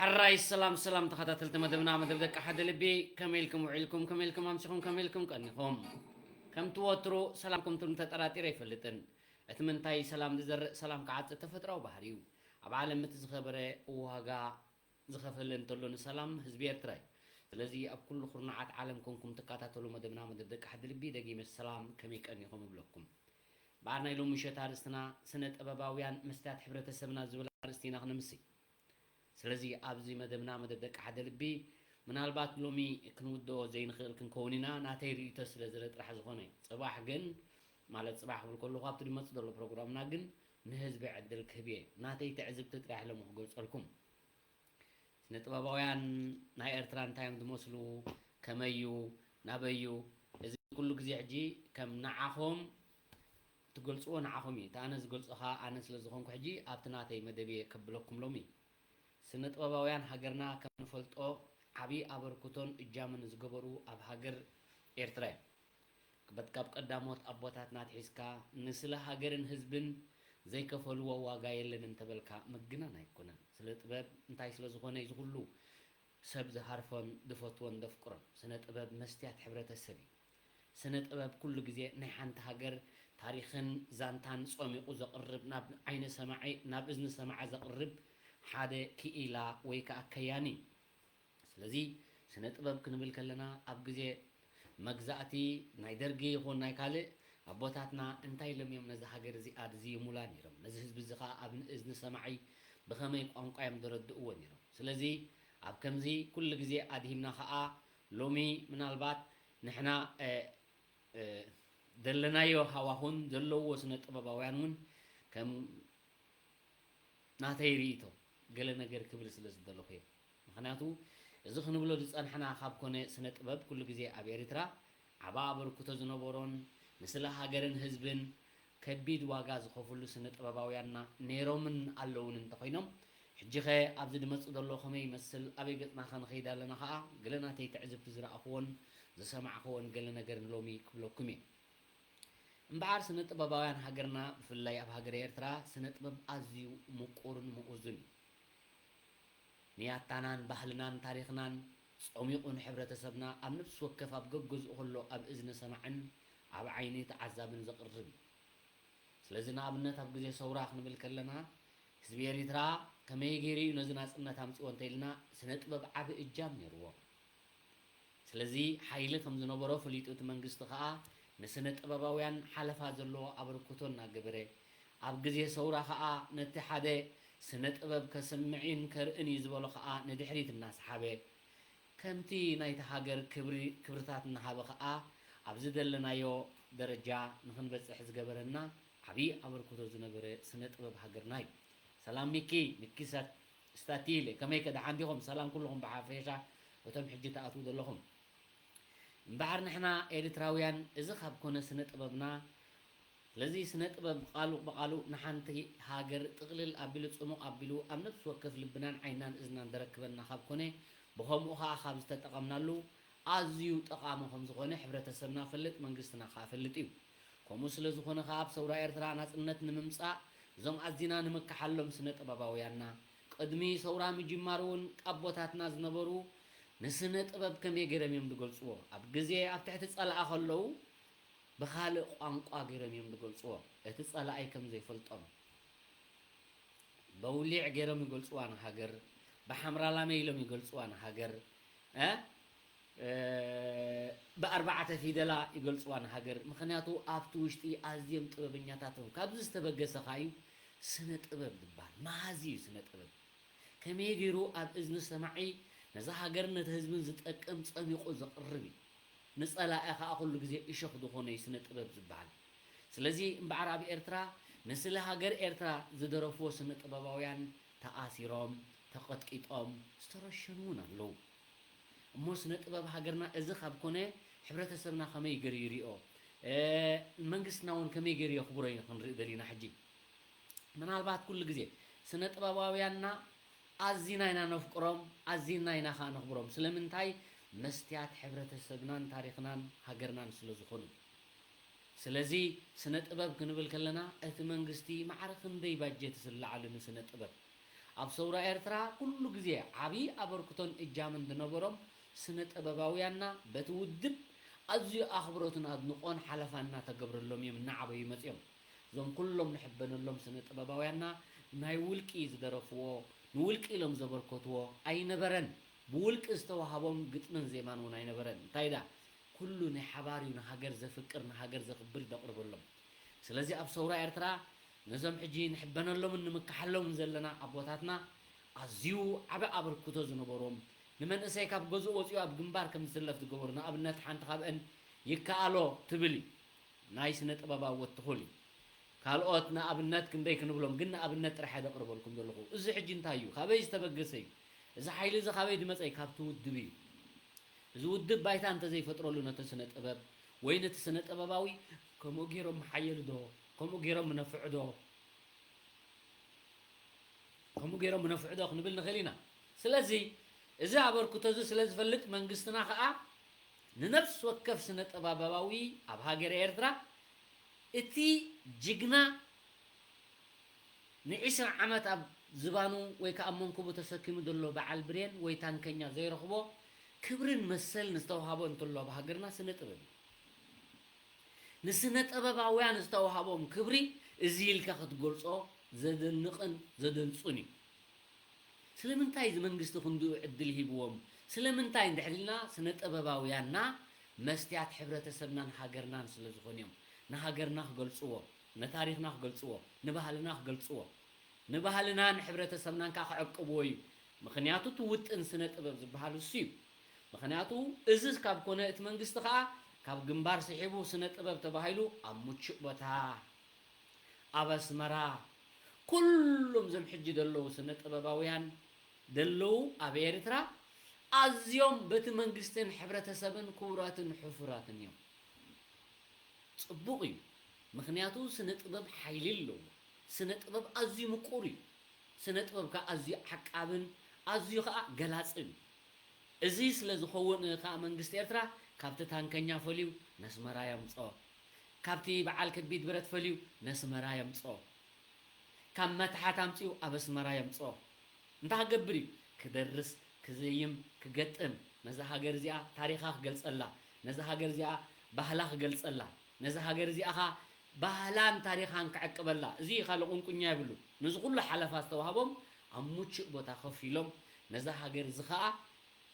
ሕራይ ሰላም ሰላም ተኸታተልቲ መደብና፣ መደብ ደቂ ሓደ ልቢ፣ ከመይ ኢልኩም ውዒልኩም፣ ከመይ ኢልኩም ኣምሲኹም፣ ከመይ ኢልኩም ቀኒኹም? ከምቲ ወትሩ ሰላምኩም ትም ተጠራጢረ ኣይፈልጥን። እቲ ምንታይ ሰላም ዝዘርእ ሰላም ክዓጽድ ተፈጥራዊ ባህሪ እዩ። ኣብ ዓለም እቲ ዝኸበረ ዋጋ ዝኸፈለ እንተሎ ንሰላም ህዝቢ ኤርትራ እዩ። ስለዚ ኣብ ኩሉ ኩርናዓት ዓለም ኮንኩም ትከታተሉ መደብና፣ መደብ ደቂ ሓደ ልቢ፣ ደጊመ ሰላም ከመይ ቀኒኹም እብለኩም። እምበኣር ናይ ሎሚ ምሸት ኣርእስትና ስነ ጥበባውያን መስትያት ሕብረተሰብና ዝብል ኣርእስቲ ኢና ክነምሲ። ስለዚ ኣብዚ መደብና፣ መደብ ደቂ ሓደ ልቢ፣ ምናልባት ሎሚ ክንውድኦ ዘይንኽእል ክንከውን ኢና፣ ናተይ ርእይቶ ስለ ዝለ ጥራሕ ዝኾነ እዩ። ጽባሕ ግን፣ ማለት ጽባሕ ክብል ከለኹ ኣብቲ ዝመጽእ ዘሎ ፕሮግራምና ግን ንህዝቢ ዕድል ክህብ እየ። ናተይ ትዕዝብቲ ጥራሕ ሎሚ ክገልጸልኩም። ስነ ጥበባውያን ናይ ኤርትራ እንታይ እዮም ዝመስሉ? ከመይ እዩ? ናበይ እዩ? እዚ ኩሉ ግዜ ሕጂ ከም ንዓኹም ትገልጽዎ ንዓኹም እዩ። እቲ ኣነ ዝገልጾ ኸኣ ኣነ ስለ ዝኾንኩ ሕጂ ኣብቲ ናተይ መደብ እየ ከብለኩም ሎሚ። ስነ ጥበባውያን ሃገርና ከም ንፈልጦ ዓቢ ኣበርክቶን እጃምን ዝገበሩ ኣብ ሃገር ኤርትራ እዮም። ክበት ካብ ቀዳሞት ኣቦታትና ኣትሒዝካ ንስለ ሃገርን ህዝብን ዘይከፈልዎ ዋጋ የለን እንተበልካ ምግናን ኣይኮነን። ስነ ጥበብ እንታይ ስለ ዝኾነ እዚ ኩሉ ሰብ ዝሃርፎን ዝፈትዎን ዘፍቅሮን? ስነ ጥበብ መስትያት ሕብረተሰብ እዩ። ስነ ጥበብ ኩሉ ግዜ ናይ ሓንቲ ሃገር ታሪኽን ዛንታን ጾሚቑ ዘቕርብ፣ ናብ ዓይኒ ሰማዒ፣ ናብ እዝኒ ሰማዒ ዘቕርብ ሓደ ክኢላ ወይ ከኣ ከያኒ እዩ። ስለዚ ስነ ጥበብ ክንብል ከለና ኣብ ግዜ መግዛእቲ ናይ ደርጊ ይኹን ናይ ካልእ ኣቦታትና እንታይ ኢሎም እዮም ነዛ ሃገር እዚኣ ዝይሙላ ነይሮም? ነዚ ህዝቢ እዚ ኸኣ ኣብ እዝኒ ሰማዒ ብኸመይ ቋንቋ እዮም ዘረድእዎ ነይሮም? ስለዚ ኣብ ከምዚ ኩሉ ግዜ ኣድሂብና ኸኣ ሎሚ ምናልባት ንሕና፣ እ፣ እ፣ ዘለናዮ ሃዋሁን ዘለዎ ስነ ጥበባውያን እውን ከም ናተይ ርእይቶ ገለ ነገር ክብል ስለ ዝደለኹ እየ። ምኽንያቱ እዚ ክንብሎ ዝጸናሕና ካብ ኮነ ስነ ጥበብ ኩሉ ግዜ ኣብ ኤርትራ ዓቢ ኣበርክቶ ዝነበሮን ንስለ ሃገርን ህዝብን ከቢድ ዋጋ ዝኸፍሉ ስነ ጥበባውያንና ነይሮምን ኣለውን እንተኾይኖም፣ ሕጂኸ ኣብዚ ዝመጽእ ዘሎ ከመይ ይመስል? ኣበይ ገጽና ከ ንኸይድ ኣለና ከኣ ገለ ናተይ ትዕዝብቲ ዝረኣኽዎን ዝሰማዕክዎን ገለ ነገር ንሎሚ ክብለኩም እየ። እምበኣር ስነ ጥበባውያን ሃገርና ብፍላይ ኣብ ሃገረ ኤርትራ ስነ ጥበብ ኣዝዩ ምቁርን ምኡዙን እዩ። ንያታናን ባህልናን ታሪኽናን ጸሚቑ ንሕብረተሰብና ኣብ ነፍሲ ወከፍ ኣብ ገገዝኡ ከሎ ኣብ እዝኒ ሰማዕን ኣብ ዓይኒ ተዓዛብን ዘቕርብ እዩ። ስለዚ ንኣብነት ኣብ ግዜ ሰውራ ክንብል ከለና ህዝቢ ኤሪትራ ከመይ ገይሩ እዩ ነዚ ናጽነት ኣምጺዎ እንተኢልና ስነ ጥበብ ዓቢ እጃም ነይርዎ። ስለዚ ሓይሊ ከም ዝነበሮ ፈሊጡ እቲ መንግስቲ ከኣ ንስነ ጥበባውያን ሓለፋ ዘለዎ ኣበርክቶ እናገበረ ኣብ ግዜ ሰውራ ከኣ ነቲ ሓደ ስነ ጥበብ ከስምዕን ከርእን እዩ ዝበሎ ከኣ ንድሕሪት እናሰሓበ ከምቲ ናይቲ ሃገር ክብሪ ክብርታት እናሃበ ከኣ ኣብዚ ዘለናዮ ደረጃ ንኽንበጽሕ ዝገበረና ዓብዪ ኣበርክቶ ዝነበረ ስነ ጥበብ ሃገርና እዩ። ሰላም ሚኪ፣ ሚኪ ስታቲለ፣ ከመይ ከ ደሓን ዲኹም? ሰላም ኩልኹም ብሓፈሻ እቶም ሕጂ ትኣትዉ ዘለኹም። እምበኣር ንሕና ኤርትራውያን እዚ ካብ ኮነ ስነ ጥበብና ስለዚ ስነ ጥበብ ቃሉ ብቓሉ ንሓንቲ ሃገር ጥቕልል ኣቢሉ ጽሙቕ ኣቢሉ ኣብ ነፍሲ ወከፍ ልብናን ዓይንናን እዝናን ዘረክበና ካብ ኮነ ብኸምኡ ኸኣ ካብ ዝተጠቐምናሉ ኣዝዩ ጠቓሚ ከም ዝኾነ ሕብረተሰብና ፈልጥ መንግስትና ኸኣ ፈልጥ እዩ። ከምኡ ስለ ዝኾነ ኸኣ ኣብ ሰውራ ኤርትራ ናጽነት ንምምጻእ እዞም ኣዚና ንምክሓሎም ስነ ጥበባውያንና ቅድሚ ሰውራ ምጅማር እውን ኣቦታትና ዝነበሩ ንስነ ጥበብ ከመይ ገይሮም እዮም ዝገልጽዎ? ኣብ ግዜ ኣብ ትሕቲ ጸላኢ ከለዉ ብኻልእ ቋንቋ ገይሮም እዮም ዝገልጽዎ፣ እቲ ጸላኢ ከም ዘይፈልጦም። በውሊዕ ገይሮም ይገልጽዋ ንሃገር፣ ብሓምራላመ ኢሎም ይገልጽዋ ንሃገር፣ እ፣ እ፣ ብኣርባዕተ ፊደላ ይገልጽዋ ንሃገር። ምኽንያቱ ኣብቲ ውሽጢ ኣዝዮም ጥበበኛታት እዮም። ካብዚ ዝተበገሰ ኸኣ እዩ ስነ ጥበብ ዝበሃል። መሃዚ እዩ ስነ ጥበብ። ከመይ ገይሩ ኣብ እዝኒ ሰማዒ ነዛ ሃገርን ነቲ ህዝብን ዝጠቅም ጸሚቑ ዘቕርብ እዩ። ንጸላኢ ኸኣ ኩሉ ግዜ እሾኽ ዝኾነ እዩ ስነ ጥበብ ዝበሃል። ስለዚ እምበኣር ኣብ ኤርትራ ንስለ ሃገር ኤርትራ ዝደረፍዎ ስነ ጥበባውያን ተኣሲሮም፣ ተቐጥቂጦም፣ ዝተረሸኑ እውን ኣለዉ። እሞ ስነ ጥበብ ሃገርና እዚ ካብ ኮነ ሕብረተሰብና ከመይ ገይሩ ይሪኦ? እ፣ መንግስትና እውን ከመይ ገይሩ የኽብሮ ኢና ክንርኢ ደሊና ሕጂ። ምናልባት ኩሉ ግዜ ስነ ጥበባውያንና ኣዚና ኢና ነፍቅሮም፣ ኣዚና ኢና ኸኣ ነኽብሮም። ስለምንታይ? መስትያት ሕብረተሰብናን ታሪኽናን ሃገርናን ስለ ዝኾኑ። ስለዚ ስነ ጥበብ ክንብል ከለና እቲ መንግስቲ ማዕረ ክንደይ ባጀት ዝለዓሉ ንስነ ጥበብ? ኣብ ሰውራ ኤርትራ ኩሉ ግዜ ዓቢ ኣበርክቶን እጃምን ዝነበሮም ስነ ጥበባውያንና በቲ ውድብ ኣዝዩ ኣኽብሮትን ኣድንቖን ሓለፋን እናተገብረሎም እዮም እናዓበዩ መጺኦም። እዞም ኩሎም ንሕበነሎም ስነ ጥበባውያንና ናይ ውልቂ ዝደረፍዎ፣ ንውልቂ ኢሎም ዘበርከትዎ ኣይነበረን። ብውልቂ ዝተዋህቦም ግጥምን ዜማን እውን ኣይነበረን። እንታይ ደኣ፣ ኩሉ ናይ ሓባር እዩ፣ ንሃገር ዘፍቅር፣ ንሃገር ዘኽብር እዩ ዘቕርበሎም። ስለዚ ኣብ ሰውራ ኤርትራ ነዞም ሕጂ ንሕበነሎምን ንምክሓሎምን ዘለና ኣቦታትና ኣዝዩ ዓቢ ኣበርክቶ ዝነበሮም፣ ንመንእሰይ ካብ ገዝኡ ወጺኡ ኣብ ግንባር ከም ዝስለፍ ዝገበሩ፣ ንኣብነት ሓንቲ ካብአን ይከኣሎ ትብል እዩ። ናይ ስነ ጥበብ ኣወት ትኹል እዩ። ካልኦት ንኣብነት ክንደይ ክንብሎም፣ ግን ንኣብነት ጥራሕ እየ ዘቕርበልኩም ዘለኹ። እዚ ሕጂ እንታይ እዩ? ካበይ ዝተበገሰ እዩ? እዚ ሓይሊ እዚ ካበይ ዝመጸ እዩ? ካብቲ ውድብ እዩ። እዚ ውድብ ባይታ እንተዘይፈጥረሉ ነቲ ስነ ጥበብ ወይ ነቲ ስነ ጥበባዊ ከምኡ ገይሮም ምሓየሉ ዶ? ከምኡ ገይሮም ምነፍዑ ዶ? ከምኡ ገይሮም ምነፍዑ ዶ ክንብል ንኽእል ኢና። ስለዚ እዚ ኣበርክቶ እዚ ስለ ዝፈልጥ መንግስትና ኸኣ ንነፍሲ ወከፍ ስነ ጥበባዊ ኣብ ሃገረ ኤርትራ እቲ ጅግና ንዒስራ ዓመት ኣብ ዝባኑ ወይ ከኣ ኣብ መንኩቡ ተሰኪሙ ዘሎ በዓል ብሬን ወይ ታንከኛ ዘይረኽቦ ክብርን መሰልን ዝተዋህቦ እንተሎ ኣብ ሃገርና ስነ ጥበብ እዩ። ንስነ ጥበባውያን ዝተዋህቦም ክብሪ እዚ ኢልካ ክትገልጾ ዘደንቕን ዘደንጹን እዩ። ስለምንታይ እዚ መንግስቲ ክንድኡ ዕድል ሂብዎም? ስለምንታይ እንድሕር ኢልና ስነ ጥበባውያንና መስትያት ሕብረተሰብናን ሃገርናን ስለ ዝኾኑ እዮም። ንሃገርና ክገልጽዎ፣ ንታሪኽና ክገልጽዎ፣ ንባህልና ክገልጽዎ፣ ንባህልናን ሕብረተሰብናን ከኣ ክዕቅብዎ እዩ። ምኽንያቱ እቲ ውጥን ስነ ጥበብ ዝበሃል እሱ እዩ። ምኽንያቱ እዚ ካብ ኮነ እቲ መንግስቲ ከኣ ካብ ግንባር ስሒቡ ስነ ጥበብ ተባሂሉ ኣብ ምቹእ ቦታ ኣብ ኣስመራ ኩሎም እዞም ሕጂ ዘለዉ ስነ ጥበባውያን ዘለዉ ኣብ ኤርትራ ኣዝዮም በቲ መንግስትን ሕብረተሰብን ክቡራትን ሕፉራትን እዮም። ጽቡቕ እዩ። ምኽንያቱ ስነ ጥበብ ሓይሊ ኣለዎ። ስነ ጥበብ ኣዝዩ ምቁር እዩ። ስነ ጥበብ ከኣ ኣዝዩ ዓቃብን ኣዝዩ ከኣ ገላጽን እዩ። እዚ ስለ ዝኸውን ከኣ መንግስቲ ኤርትራ ካብቲ ታንከኛ ፈልዩ ነስመራ የምጽኦ። ካብቲ በዓል ከቢድ ብረት ፈልዩ ነስመራ የምጽኦ። ካብ መትሓት ኣምጺኡ ኣብ ኣስመራ የምጽኦ። እንታይ ክገብር እዩ? ክደርስ፣ ክዘይም፣ ክገጥም። ነዛ ሃገር እዚኣ ታሪኻ ክገልጸላ፣ ነዛ ሃገር እዚኣ ባህላ ክገልጸላ፣ ነዛ ሃገር እዚኣ ኸኣ ባህላን ታሪኻን ክዕቅበላ። እዚ ካልእ ቁንቁኛ የብሉ። ነዚ ኩሉ ሓለፋ ዝተዋህቦም ኣብ ምቹእ ቦታ ኮፍ ኢሎም ነዛ ሃገር እዚ ኸኣ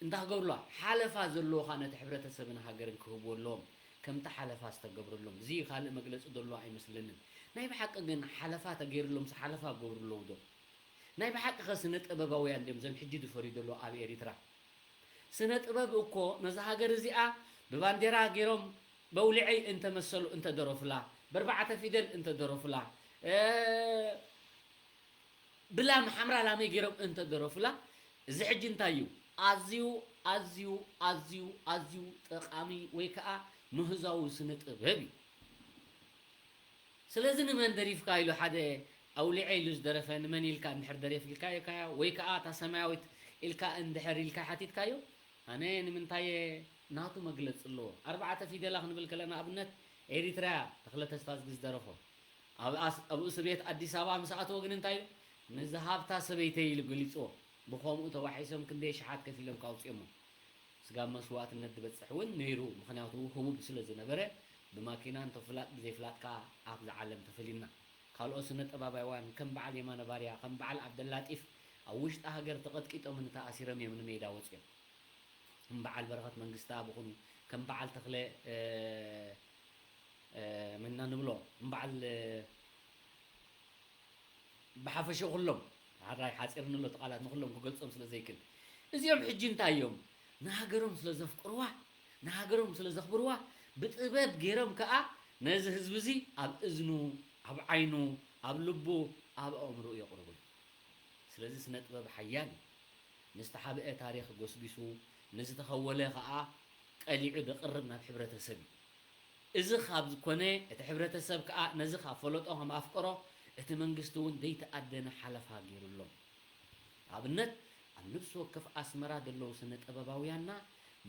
እንታይ ክገብሩላ? ሓለፋ ዘለዎ ኸኣ ነቲ ሕብረተሰብን ሃገርን ክህብዎ ኣለዎም። ከምቲ ሓለፋ ዝተገብረሎም። እዚ ካልእ መግለጺ ዘሎ ኣይመስለንን። ናይ ብሓቂ ግን ሓለፋ ተገይሩሎምስ ሓለፋ ክገብሩ ኣለዉ ዶ? ናይ ብሓቂ ኸ ስነ ጥበባውያን ድዮም እዞም ሕጂ ዝፈርዩ ዘለዉ ኣብ ኤሪትራ? ስነ ጥበብ እኮ ነዛ ሃገር እዚኣ ብባንዴራ ገይሮም በውሊዐይ እንተመሰሉ እንተደረፉላ፣ በርባዕተ ፊደል እንተደረፉላ፣ እ፣ ብላም ሓምራ ላመይ ገይሮም እንተደረፉላ፣ እዚ ሕጂ እንታይ እዩ? ኣዝዩ፣ ኣዝዩ፣ ኣዝዩ፣ ኣዝዩ ጠቓሚ ወይ ከኣ ምህዛዊ ስነ ጥበብ እዩ። ስለዚ ንመን ደሪፍካ ኢሉ ሓደ ኣውሊዐ ኢሉ ዝደረፈ ንመን ኢልካ እንድሕር ደሪፍ ኢልካዮ ካዮ ወይ ከኣ እታ ሰማያዊት ኢልካ እንድሕር ኢልካ ሓቲትካዮ፣ ኣነ ንምንታየ ናቱ መግለጺ ኣለዎ። ኣርባዕተ ፊደላ ክንብል ከለና ኣብነት ኤሪትራያ ተኽለ ተስፋዝጊ ዝደረፎ። ኣብ ኣስ-፣ ኣብ እስር ቤት ኣዲስ ኣበባ ምስ ኣተወ ግን እንታይ ኢሉ? ንዝሃብታ ሰበይተይ ኢሉ ገሊጽዎ። ብኸምኡ ተዋሒሶም ክንደይ ሽሓት ከፊሎም ካውጽኦሞ። ስጋብ መስዋእትነት ዝበጽሕ እውን ነይሩ። ምኽንያቱ ህቡብ ስለ ዝነበረ ብማኪና እንተፍላጥ ብዘይፍላጥ ከኣ ኣብዛ ዓለም ተፈሊና። ካልኦት ስነ ጥበባውያን ከም በዓል የማነ ባርያ፣ ከም በዓል ዓብደላጢፍ ኣብ ውሽጢ ሃገር ተቐጥቂጦምን ተኣሲሮም እዮም ንሜዳ ወጺኦም። ከም በዓል በረኸት መንግስተኣብ ይኹኑ፣ ከም በዓል ተኽለ፣ እ፣ እ፣ መና ንብሎ፣ ከም በዓል፣ እ፣ ብሓፈሽኡ ኩሎም፣ ሕራይ ሓጺርኒ ኣሎ እቲ ቃላት፣ ንኹሎም ክገልጾም ስለ ዘይክል። እዚኦም ሕጂ እንታይ እዮም? ንሃገሮም ስለ ዘፍቅርዋ፣ ንሃገሮም ስለ ዘኽብርዋ፣ ብጥበብ ገይሮም ከኣ ነዚ ህዝቢ እዚ ኣብ እዝኑ፣ ኣብ ዓይኑ፣ ኣብ ልቡ፣ ኣብ ኣእምሮኡ የቕርቡ። ስለዚ ስነ ጥበብ ሓያል እዩ። ንዝተሓብአ ታሪኽ ጎስጒሱ፣ ንዝተኸወለ ከኣ ቀሊዑ ዘቕርብ ናብ ሕብረተሰብ እዩ። እዚ ካብ ዝኾነ፣ እቲ ሕብረተሰብ ከኣ ነዚ ካብ ፈለጦ ከም ኣፍቀሮ፣ እቲ መንግስቲ እውን ዘይተኣደነ ሓለፋ ገይሩሎም። ኣብነት፣ ኣብ ነፍሲ ወከፍ ኣስመራ ዘለዉ ስነ ጥበባውያንና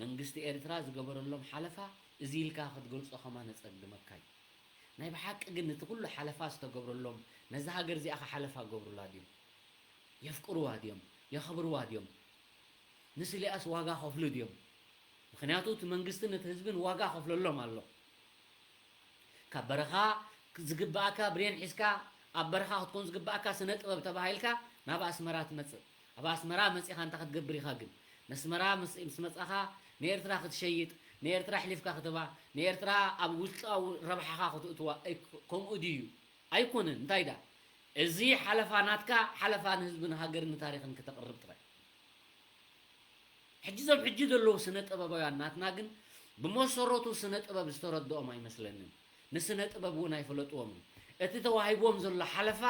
መንግስቲ ኤርትራ ዝገበረሎም ሓለፋ እዚ ኢልካ ክትገልጾ ከማን የጸግመካ እዩ። ናይ ብሓቂ ግን ነቲ ኩሉ ሓለፋ ዝተገብረሎም፣ ነዛ ሃገር እዚኣ ከ ሓለፋ ገብሩላ ድዮም? የፍቅርዋ ድዮም? የኽብርዋ ድዮም? ንስሊኣስ ዋጋ ከፍሉ ድዮም? ምኽንያቱ እቲ መንግስትን እቲ ህዝብን ዋጋ ከፍለሎም ኣሎ። ካብ በረኻ ዝግብኣካ ብሬን ሒዝካ ኣብ በረኻ ክትኮን ዝግብኣካ ስነ ጥበብ ተባሂልካ ናብ ኣስመራ ትመጽእ። ኣብ ኣስመራ መጺኻ እንታይ ክትገብር ኢኻ ግን? ነስመራ ምስ ምስ መጻኻ ንኤርትራ ክትሸይጥ፣ ንኤርትራ ኣሕሊፍካ ክትባ፣ ንኤርትራ ኣብ ውልቃዊ ረብሓኻ ክትእትዋ ኣይ- ከምኡ ድዩ? ኣይኮነን። እንታይ ዳ እዚ ሓለፋ ናትካ ሓለፋ ንህዝብን ሃገርን ንታሪኽን ክተቕርብ ጥራይ። ሕጂ ዞም ሕጂ ዘለዉ ስነ ጥበባውያን ናትና ግን ብመሰረቱ ስነ ጥበብ ዝተረድኦም ኣይመስለንን። ንስነ ጥበብ እውን ኣይፈለጥዎምን። እቲ ተዋሂብዎም ዘሎ ሓለፋ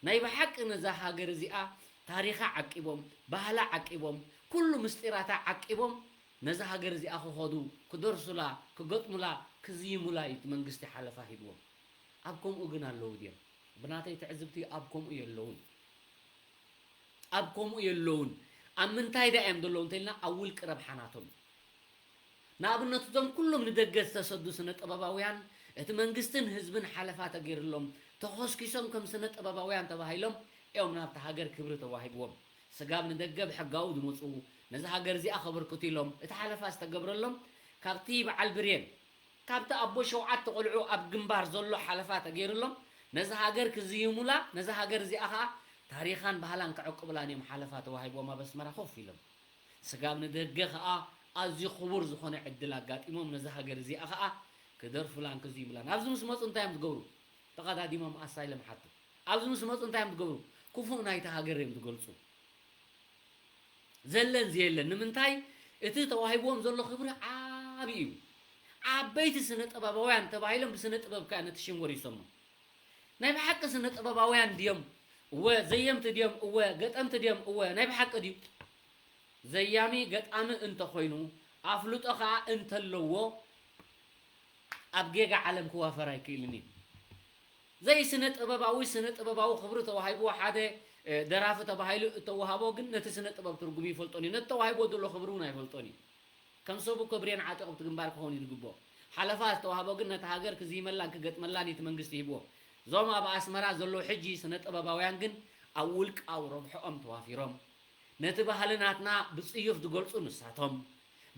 ናይ ብሓቂ ነዛ ሃገር እዚኣ ታሪኻ ዓቂቦም፣ ባህላ ዓቂቦም፣ ኩሉ ምስጢራታ ዓቂቦም ነዛ ሃገር እዚኣ ክኸዱ፣ ክደርሱላ፣ ክገጥሙላ፣ ክዝይሙላ እዩ እቲ መንግስቲ ሓለፋ ሂብዎም። ኣብ ከምኡ ግን ኣለዉ ድዮም? ብናተይ ትዕዝብቲ ኣብ ከምኡ የለዉን። ኣብ ከምኡ የለዉን። ኣብ ምንታይ ዳ እዮም ዘለዉ እንተኢልና ኣብ ውልቂ ረብሓ ናቶም። ንኣብነት እዞም ኩሎም ንደገ ዝተሰዱ ስነ ጥበባውያን እቲ መንግስትን ህዝብን ሓለፋ ተገይርሎም ተኾስኪሶም ከም ስነ ጥበባውያን ተባሂሎም እዮም ናብቲ ሃገር ክብሪ ተዋሂብዎም። ስጋብ ንደገ ብሕጋዊ ዝመፁ ነዚ ሃገር እዚኣ ከበርክቱ ኢሎም እቲ ሓለፋ ዝተገብረሎም ካብቲ በዓል ብሬን ካብቲ ኣቦ ሸውዓተ ቆልዑ ኣብ ግንባር ዘሎ ሓለፋ ተገይርሎም ነዚ ሃገር ክዝይሙላ ነዚ ሃገር እዚኣ ኸዓ ታሪኻን ባህላን ክዕቅብላን እዮም ሓለፋ ተዋሂብዎም ኣብ ኣስመራ ኮፍ ኢሎም። ስጋብ ንደገ ኸዓ ኣዝዩ ክቡር ዝኾነ ዕድል ኣጋጢሞም ነዚ ሃገር እዚኣ ኸዓ ክደርፉላን ክዝይሙላን። ኣብዚ ምስ መፁ እንታይ እዮም ዝገብሩ? ተቐዳዲሞም ኣሳይለም ሓቱ። ኣብዚ ምስ መፁ እንታይ እዮም ዝገብሩ? ክፉእ ናይቲ ሃገር እዮም ዝገልፁ። ዘለን ዘየለን ንምንታይ እቲ ተዋሂብዎም ዘሎ ክብሪ ዓቢ እዩ። ዓበይቲ ስነ ጥበባውያን ተባሂሎም ብስነ ጥበብ ከኣ ነቲ ሽም ወሪሶሞ። ናይ ብሓቂ ስነ ጥበባውያን ድዮም? እወ ዘየምቲ ድዮም? እወ ገጠምቲ ድዮም? እወ ናይ ብሓቂ ድዩ? ዘያሚ ገጣሚ እንተኾይኑ ኣፍልጦ ከኣ እንተለዎ ኣብ ጌጋ ዓለም ክዋፈር ኣይክእልን እዩ። ዘይ ስነ ጥበባዊ ስነ ጥበባዊ ክብሪ ተዋሂብዎ ሓደ ደራፊ ተባሂሉ እተዋሃቦ ግን ነቲ ስነ ጥበብ ትርጉም ይፈልጦን እዩ። ነቲ ተዋሂብዎ ዘሎ ክብሪ እውን ኣይፈልጦን እዩ። ከም ሰቡ እኮ ብሬን ዓጢቑ ኣብቲ ግንባር ክኸውን እዩ ዝግብኦ። ሓለፋ ዝተዋህቦ ግን ነቲ ሃገር ክዝይመላን ክገጥመላን እዩ እቲ መንግስቲ ሂብዎ። እዞም ኣብ ኣስመራ ዘለዉ ሕጂ ስነ ጥበባውያን ግን ኣብ ውልቃዊ ረብሕኦም ተዋፊሮም ነቲ ባህሊ ናትና ብጽዩፍ ዝገልጹ ንሳቶም፣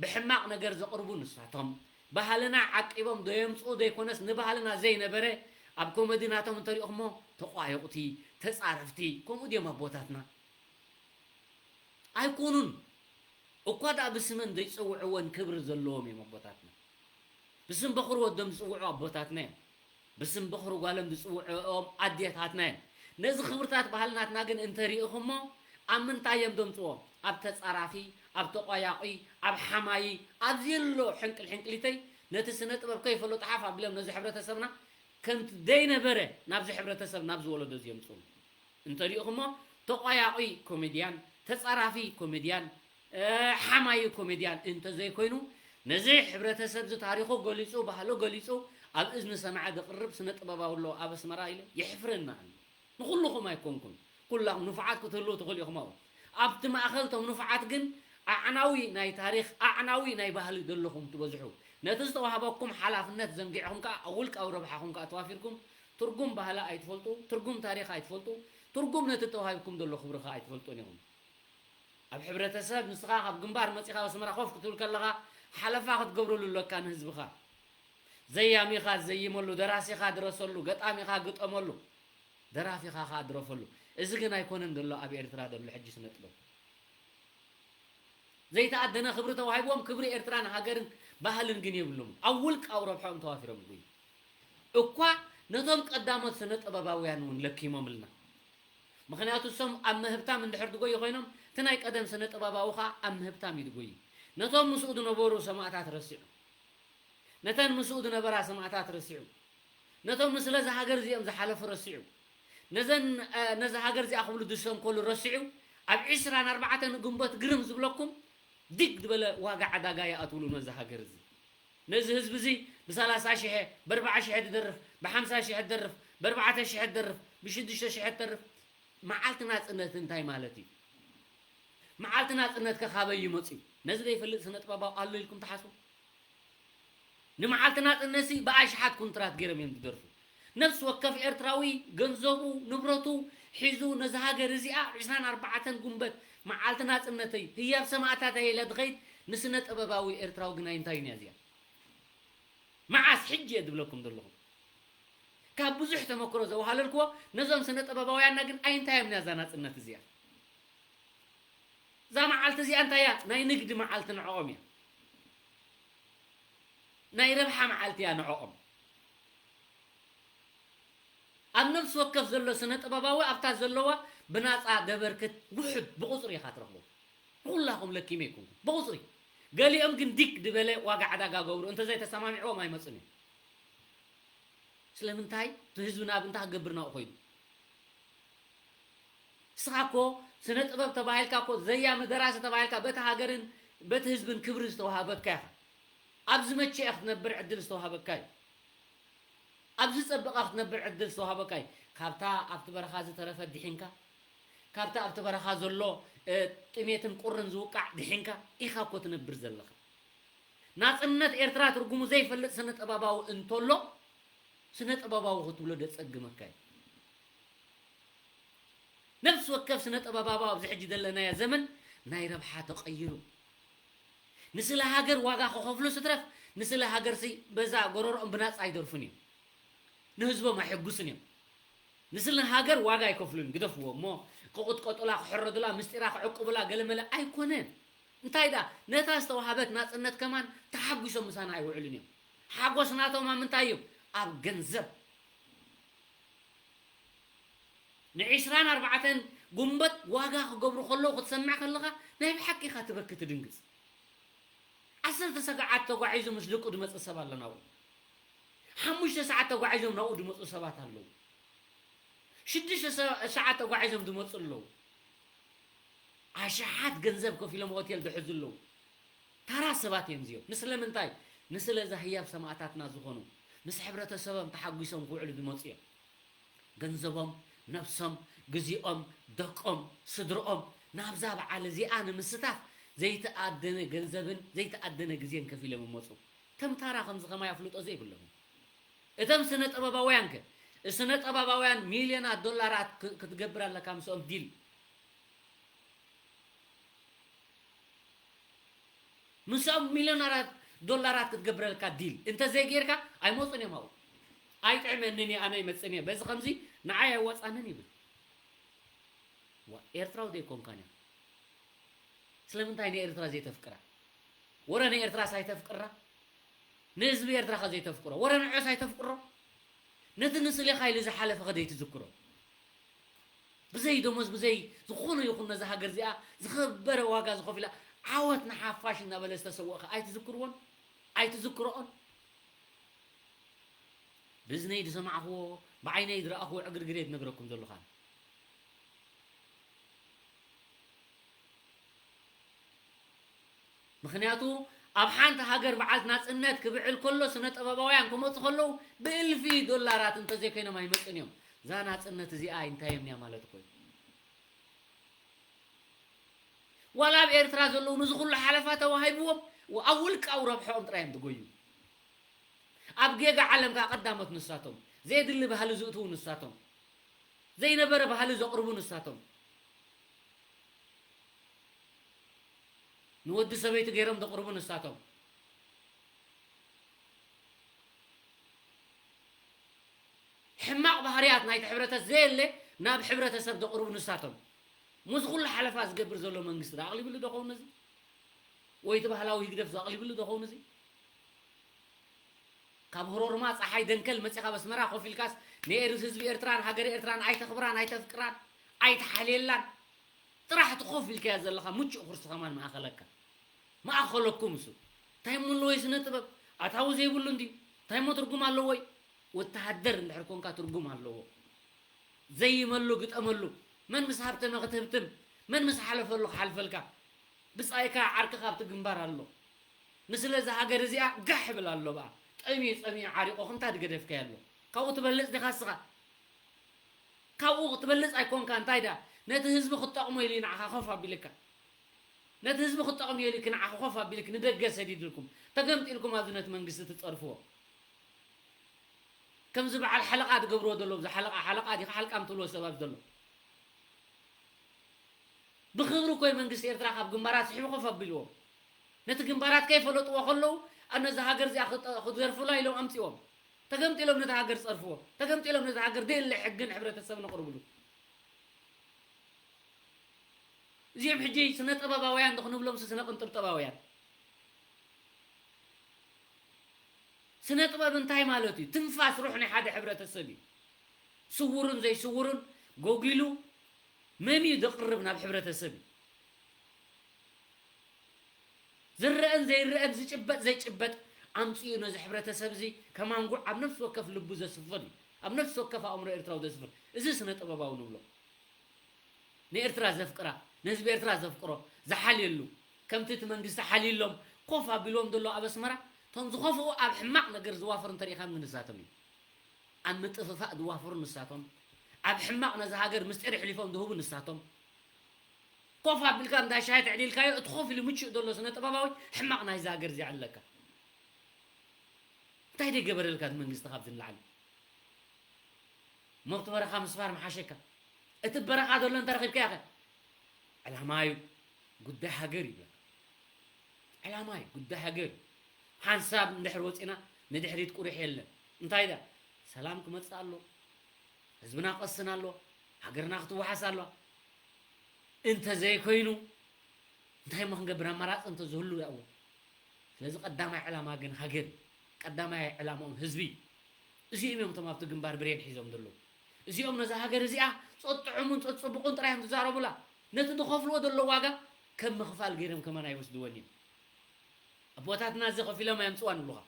ብሕማቕ ነገር ዘቕርቡ ንሳቶም፣ ባህልና ዓቂቦም ዶ የምጽኡ ዘይኮነስ ንባህልና ዘይነበረ ኣብ ኮመዲ ናቶም እንተሪእኹሞ ተቋየቑቲ፣ ተጻረፍቲ፣ ከምኡ ድዮም ኣቦታትና? ኣይኮኑን። እኳ ደኣ ብስመን ዘይጸውዕወን ክብሪ ዘለዎም እዮም ኣቦታትና። ብስም በኹሪ ወዶም ዝጽውዑ ኣቦታትና እዮም። ብስም በኹሪ ጓሎም ዝጽውዕኦም ኣዴታትና እዮም። ነዚ ክብርታት ባህልናትና ግን እንተሪእኹሞ ኣብ ምንታይ እዮም ዘምጽዎ? ኣብ ተጻራፊ፣ ኣብ ተቋያቑይ፣ ኣብ ሓማዪ፣ ኣብዚ ኣሎ ሕንቅል ሕንቅሊተይ ነቲ ስነ ጥበብ ከይፈለጡ ሓፍ ኣቢሎም ነዚ ሕብረተሰብና ከምቲ ዘይነበረ ናብዚ ሕብረተሰብ ናብዚ ወለዶ እዚ የምጽኡ። እንተሪእኹሞ ተቋያቑይ ኮሜድያን፣ ተጻራፊ ኮሜድያን፣ ሓማዪ ኮሜድያን እንተዘይኮይኑ ነዚ ሕብረተሰብ እዚ ታሪኹ ገሊጹ ባህሉ ገሊጹ ኣብ እዝኒ ሰማዒ ዘቕርብ ስነ ጥበባዊ ኣሎ ኣብ ኣስመራ ኢለ የሕፍረና ኣሎ። ንኹልኹም ኣይኮንኩን፣ ኩላኹም ንፉዓት ክትህልዉ ትኽእሉ ኢኹም ኣብኡ። ኣብቲ ማእኸል እቶም ንፉዓት ግን ኣዕናዊ ናይ ታሪኽ ኣዕናዊ ናይ ባህሊ ዘለኹም ትበዝሑ። ነቲ ዝተዋህበኩም ሓላፍነት ዘንጊዕኹም ከኣ ኣብ ውልቃዊ ረብሓኹም ከኣ ተዋፊርኩም ትርጉም ባህሊ ኣይትፈልጡ፣ ትርጉም ታሪኽ ኣይትፈልጡ፣ ትርጉም ነቲ ተዋሂብኩም ዘሎ ክብሪ ከኣ ኣይትፈልጡን ኢኹም። ኣብ ሕብረተሰብ ንስኻ ካብ ግንባር መጺኻ ኣብ ኣስመራ ኮፍ ክትብል ከለኻ ሓለፋ ክትገብረሉ ኣለካ ንህዝብኻ። ዘያሚኻ ዘይመሉ፣ ደራሲኻ ድረሰሉ፣ ገጣሚኻ ግጠመሉ፣ ደራፊኻ ከኣ ድረፈሉ። እዚ ግን ኣይኮነን ዘሎ ኣብ ኤርትራ ዘሎ ሕጂ ስነ ጥበብ። ዘይተኣደነ ክብሪ ተዋሂብዎም ክብሪ ኤርትራን ሃገርን ባህልን ግን የብሎምን። ኣብ ውልቃዊ ረብሕኦም ተዋፊሮም ይጉዩ። እኳ ነቶም ቀዳሞት ስነ ጥበባውያን እውን ለኪሞምልና። ምኽንያቱ እሶም ኣብ ምህብታም እንድሕር ድጎዩ ኮይኖም እቲ ናይ ቀደም ስነ ጥበባዊ ኸኣ ኣብ ምህብታም እዩ ድጎዩ። ነቶም ምስኡ ዝነበሩ ሰማእታት ረሲዑ። ነተን ምስኡ ዝነበራ ሰማእታት ረሲዑ። ነቶም ንስለ እዛ ሃገር እዚኦም ዝሓለፉ ረሲዑ። ነዘን ነዛ ሃገር እዚኣ ክብሉ ዝሰንከሉ ረሲዑ። ኣብ ዕስራን ኣርባዕተን ግንቦት ግርም ዝብለኩም ዲግ ዝበለ ዋጋ ዕዳጋ ይኣትውሉ ነዚ ሃገር እዚ። ነዚ ህዝቢ እዚ ብሰላሳ ሽሕ ብኣርባዓ ሽሕ ዝደርፍ ብሓምሳ ሽሕ ዝደርፍ ብኣርባዕተ ሽሕ ዝደርፍ ብሽዱሽተ ሽሕ ዝደርፍ መዓልቲ ናጽነት እንታይ ማለት እዩ? መዓልቲ ናጽነትከ ካበይ እዩ መጺኡ? ነዚ ዘይፈልጥ ስነ ጥበባዊ ኣሎ ኢልኩም ትሓስቡ? ንመዓልቲ ናጽነትሲ ብኣሽሓት ኩንትራት ገይሮም እዮም ዝደርፉ። ነፍሲ ወከፍ ኤርትራዊ ገንዘቡ፣ ንብረቱ ሒዙ ነዛ ሃገር እዚኣ ዕስራን ኣርባዕተን ጉንበት መዓልቲ ናጽነተይ ህያብ ሰማእታተይ ኢለ ድኸይድ ንስነ ጥበባዊ ኤርትራዊ ግን ኣይንታዩን እያ እዚኣ። መዓስ ሕጂ እየ ዝብለኩም ዘለኹ። ካብ ብዙሕ ተመክሮ ዘውሃለልክዎ ነዞም ስነ ጥበባውያንና ግን ኣይንታዮም እያ እዛ ናጽነት እዚኣ። እዛ መዓልቲ እዚኣ እንታይ እያ? ናይ ንግዲ መዓልቲ ንዕኦም እያ። ናይ ረብሓ መዓልቲ እያ ንዕኦም። ኣብ ነፍሲ ወከፍ ዘሎ ስነ ጥበባዊ ኣብታ ዘለዋ ብናጻ ደበርክት ውሑድ ብቑጽሪ ኢኻ ትረኽቦ። ኩላኹም ለኪመ ኣይኮንኩም። ብቑጽሪ። ገሊኦም ግን ዲግ ድበለ ዋጋ ዕዳጋ ገብሩ። እንተዘይተሰማሚዕዎም ኣይመጹን እዮም። ስለምንታይ? እቲ ህዝቢ ናብ እንታይ ክገብር ናብኡ ኮይኑ? ንስኻ እኮ ስነ ጥበብ ተባሂልካ እኮ ዘያሚ ደራሲ ተባሂልካ በቲ ሃገርን በቲ ህዝብን ክብሪ ዝተዋሃበካ ኢኻ። ኣብ ዝመቸአ ክትነብር ዕድል ዝተዋሃበካ እዩ። ኣብ ዝጸበቐ ክትነብር ዕድል ዝተዋሃበካ እዩ። ካብታ ኣብቲ በረኻ ዝተረፈ ድሒንካ፣ ካብቲ ኣብቲ በረኻ ዘሎ፣ እ፣ ጥሜትን ቁርን ዝውቃዕ ድሒንካ ኢኻ እኮ ትነብር ዘለኻ። ናጽነት ኤርትራ ትርጉሙ ዘይፈልጥ ስነ ጥበባዊ እንተሎ፣ ስነ ጥበባዊ ክትብሎ ደጸግመካ እዩ። ነፍሲ ወከፍ ስነ ጥበባዊ ኣብዚ ሕጂ ዘለናዮ ዘመን ናይ ረብሓ ተቐይሩ። ንስለ ሃገር ዋጋ ክኸፍሉ ስትረፍ፣ ንስለ ሃገርሲ በዛ ጎረሮኦም ብናጻ ኣይደርፉን እዮም። ንህዝቦም ኣይሕጉስን እዮም። ንስለ ሃገር ዋጋ ኣይከፍሉን፣ ግደፍዎ እሞ ክቕጥቀጡላ፣ ክሕረዱላ፣ ምስጢራ ክዕቁቡላ ገለመለ ኣይኮነን። እንታይ ደኣ፣ ነታ ዝተዋሃበት ናጽነት ከማን ተሓጒሶም ምሳና ኣይውዕሉን እዮም። ሓጎስ ናቶም ኣብ ምንታይ እዩ? ኣብ ገንዘብ። ንዒስራን ኣርባዕተን ጉንበት ዋጋ ክገብሩ ከለዉ ክትሰምዕ ከለኻ ናይ ብሓቂ ኢኻ ትበኪ ትድንግጽ። ዓሰርተ ሰዓት ተጓዒዙ ምስ ደቁ ዝመጽእ ሰብ ኣሎ ናብኡ። ሓሙሽተ ሰዓት ተጓዒዞም ናብኡ ዝመጹ ሰባት ኣለዉ። ሽዱሽተ ሰ-፣ ሰዓት ተጓዒዞም ዝመጹ ኣለዉ። ኣሽሓት ገንዘብ ከፊሎም ሆቴል ዝሕዙ ኣለዉ። ተራ ሰባት እዮም እዚኦም። ንስለምንታይ? ንስለ እዛ ህያብ ሰማእታትና ዝኾኑ፣ ምስ ሕብረተሰቦም ተሓጒሶም ክውዕሉ ዝመጹ እዮም። ገንዘቦም፣ ነብሶም፣ ግዜኦም፣ ደቆም፣ ስድርኦም ናብዛ በዓል እዚኣ ንምስታፍ ዘይተኣደነ ገንዘብን ዘይተኣደነ ግዜን ከፊሎም ይመጹ። እቶም ታራ ከምዚ ከማይ ኣፍልጦ ዘይብሎም። እቶም ስነ ጥበባውያን ከ? ስነ ጥበባውያን ሚልዮናት ዶላራት ክ-፣ ክትገብር ኣለካ ምስኦም ዲል። ምስኦም ሚልዮናት ዶላራት ክትገብረልካ ዲል እንተ ዘይጌርካ ኣይመጹን እዮም ኣብኡ። ኣይጥዕመንን እየ፣ ኣነ ይመጽን እየ፣ በዚ ከምዚ ንዓይ ኣይዋጻንን ይብል። ዋ፣ ኤርትራዊ ዘይኮንካን እያ። ስለምንታይ ንኤርትራ ዘይተፍቅራ? ወረ ንኤርትራስ ኣይተፍቅራ? ንህዝቢ ኤርትራ ከ ዘይተፍቅሮ? ወረ ንዖስ ኣይተፍቅሮ? ነቲ ንስሌኻ ኢሉ ዝሓለፈ ከ ዘይትዝክሮ? ብዘይ ደሞዝ፣ ብዘይ ዝኾነ ይኹን ነዛ ሃገር እዚኣ ዝኸበረ ዋጋ ዝኸፊላ ዓወት ንሓፋሽ እናበለ ዝተሰወአ ከ ኣይትዝክርዎን? ኣይትዝክርኦን? ብእዝነይ ዝሰማዕኽዎ፣ ብዓይነይ ዝረኣኽዎ ዕግርግር እየ ዝነግረኩም ዘለኹ ኣነ። ምኽንያቱ ኣብ ሓንቲ ሃገር በዓልቲ ናጽነት ክብዕል ከሎ ስነ ጥበባውያን ክመጹ ከለዉ ብእልፊ ዶላራት እንተዘይኮይኖም ኣይመጹን እዮም። እዛ ናጽነት እዚኣ ኣይንታየምንያ ማለት እኮ እዩ። ዋላ ኣብ ኤርትራ ዘለዉ ነዚ ኩሉ ሓለፋ ተዋሂብዎም ኣብ ውልቃዊ ረብሐኦም ጥራይ እዮም ዝጎዩ። ኣብ ጌጋ ዓለም ከኣ ቀዳሞት ንሳቶም። ዘየድሊ ባህሊ ዝእትዉ ንሳቶም። ዘይነበረ ባህሊ ዘቕርቡ ንሳቶም። ንወዲ ሰበይቲ ገይሮም ዘቕርቡ ንሳቶም። ሕማቕ ባህርያት ናይቲ ሕብረተሰብ ዘየለ ናብ ሕብረተሰብ ዘቕርቡ ንሳቶም። ምስ ኩሉ ሓለፋ ዝገብር ዘሎ መንግስቲ ዶ ኣቕሊብሉ ዶ ኸውን ነዚ? ወይ እቲ ባህላዊ ህግደፍ ዶ ኣቕሊብሉ ዶ ኸውን እዚ? ካብ ህሮርማ ጸሓይ ደንከል መጺኻ ኣብ ኣስመራ ኮፍ ኢልካስ ንኤር-፣ ህዝቢ ኤርትራን ሃገረ ኤርትራን ኣይተኽብራን፣ ኣይተፍቅራን፣ ኣይትሓልየላን። ጥራሕ እቲ ኮፍ ኢልካዮ ዘለኻ ምቹእ ኩርሲ ከማን መኣኸለካ። መኣኸለኩም እሱ። እንታይ እሞ ኣለዎ ስነ ጥበብ? ኣታዊ ዘይብሉ እንድዩ። እንታይ እሞ ትርጉም ኣለዎ? ወተሃደር እንድሕር ኮንካ ትርጉም ኣለዎ። ዘይመሉ ግጠመሉ። መን ምስ ሃብተመ ክትህብትም፣ መን ምስ ሓለፈሉ ክሓልፈልካ። ብጻይካ ዓርክኻ ኣብቲ ግንባር ኣሎ። ንስለ እዛ ሃገር እዚኣ ጋሕ ይብል ኣሎ ብኣ። ጠምዩ ጸሚኡ ዓሪቑ ክንታ ድገደፍካዮ ኣሎ። ካብኡ ትበልጽ ዲኻ እስኻ? ካብኡ ክትበልጽ ኣይኮንካ፣ እንታይ ደኣ፣ ነቲ ህዝቢ ክትጠቕሞ ኢሉ እዩ ንዓኻ ኮፍ ኣቢልካ። ነቲ ህዝቢ ክትጠቕሞ ኢሉ እዩ ንዓኻ ኮፍ ኣቢልክ ንደገ ሰዲድልኩም። ተገምጢልኩም ኣብዚ ነቲ መንግስቲ ትጸርፍዎ። ከምዚ በዓል ሓለቓ ትገብርዎ ዘሎ፣ እዚ ሓለቓ፣ ሓለቓ ዲኻ ሓልቃም ትብልዎ ሰብ ኣብዚ ዘሎ። ብኽብሪ እኮ እዩ መንግስቲ ኤርትራ ካብ ግንባራት ስሒቡ ኮፍ ኣቢልዎም። ነቲ ግንባራት ከይፈለጥዎ ከለዉ፣ ኣብ ነዛ ሃገር እዚኣ ክጠ-፣ ክዘርፉላ ኢሎም ኣምጺዎም። ተገምጢሎም ነታ ሃገር ጸርፍዎ። ተገምጢሎም ነታ ሃገር ደየለ ሕግን ሕብረተሰብን ኣቕርብሉ። እዚኦም ሕጂ ስነ ጥበባውያን ዶ ክንብሎም፣ ስነ ቅንጥብጠባውያን? ስነ ጥበብ እንታይ ማለት እዩ? ትንፋስ ሩሕ ናይ ሓደ ሕብረተሰብ እዩ። ስውርን ዘይስውርን ጎጊሉ መምዩ ዘቕርብ ናብ ሕብረተሰብ እዩ። ዝረአን ዘይረአን፣ ዝጭበጥ ዘይጭበጥ ኣምጺኡ ነዚ ሕብረተሰብ እዚ ከማንጉዕ ኣብ ነፍሲ ወከፍ ልቡ ዘስፍር እዩ። ኣብ ነፍሲ ወከፍ ኣእምሮ ኤርትራዊ ዘስፍር። እዚ ስነ ጥበባዊ ንብሎ። ንኤርትራ ዘፍቅራ፣ ንህዝቢ ኤርትራ ዘፍቅሮ፣ ዝሓልየሉ፣ ከምቲ እቲ መንግስቲ ሓልዩሎም ኮፍ ኣቢልዎም ዘሎ ኣብ ኣስመራ፣ እቶም ዝኸፍኡ ኣብ ሕማቕ ነገር ዝዋፈሩ እንተሪኢኻም ግን ንሳቶም እዮም። ኣብ ምጥፍፋእ ዝዋፈሩ ንሳቶም፣ ኣብ ሕማቕ ነዛ ሃገር ምስጢር ኣሕሊፎም ዝህቡ ንሳቶም። ኮፍ ኣቢልካ እንዳ ሻሂ ተዕሊልካዮ፣ እቲ ኮፍ ኢሉ ምቹእ ዘሎ ስነ ጥበባዊ ሕማቕ ናይዛ ሃገር እዚኣ ኣለካ። እንታይ ደይ ገበረልካ እቲ መንግስቲ ካብዚ ንላዕሊ? መብት በረኻ ምስፋር ምሓሸካ። እቲ በረኻ ዘሎ እንተረኺብካዮ ኸ? ዕላማ እዩ፣ ጉዳይ ሃገር ይብለካ። ዕላማ እዩ፣ ጉዳይ ሃገር እዩ። ሓንሳብ እንድሕር ወፂና ንድሕሪት ቁሩሕ የለን። እንታይ ዳ? ሰላም ክመፅእ ኣሎ፣ ህዝብና ክቐስን ኣሎ፣ ሃገርና ክትወሓስ ኣለዋ። እንተዘይኮይኑ እንታይ እሞ ክንገብር? ኣማራፂ እንተዝህሉ እያ እሞ። ስለዚ ቀዳማይ ዕላማ ግን ሃገር እዩ። ቀዳማይ ዕላማኦም ህዝቢ እዩ። እዚኦም እዮም እቶም ኣብቲ ግንባር ብሬን ሒዞም ዘለዉ። እዚኦም ነዛ ሃገር እዚኣ ጸጥዑሙን ጸጽብቑን ጥራይ እዮም ዝዛረቡላ። ነቲ ዝኸፍልዎ ዘሎ ዋጋ ከም ምኽፋል ገይሮም ከማን ኣይወስድዎን እዮም። ኣቦታትና እዚ ከፊሎም ኣየምጽዋን ይብሉኻ።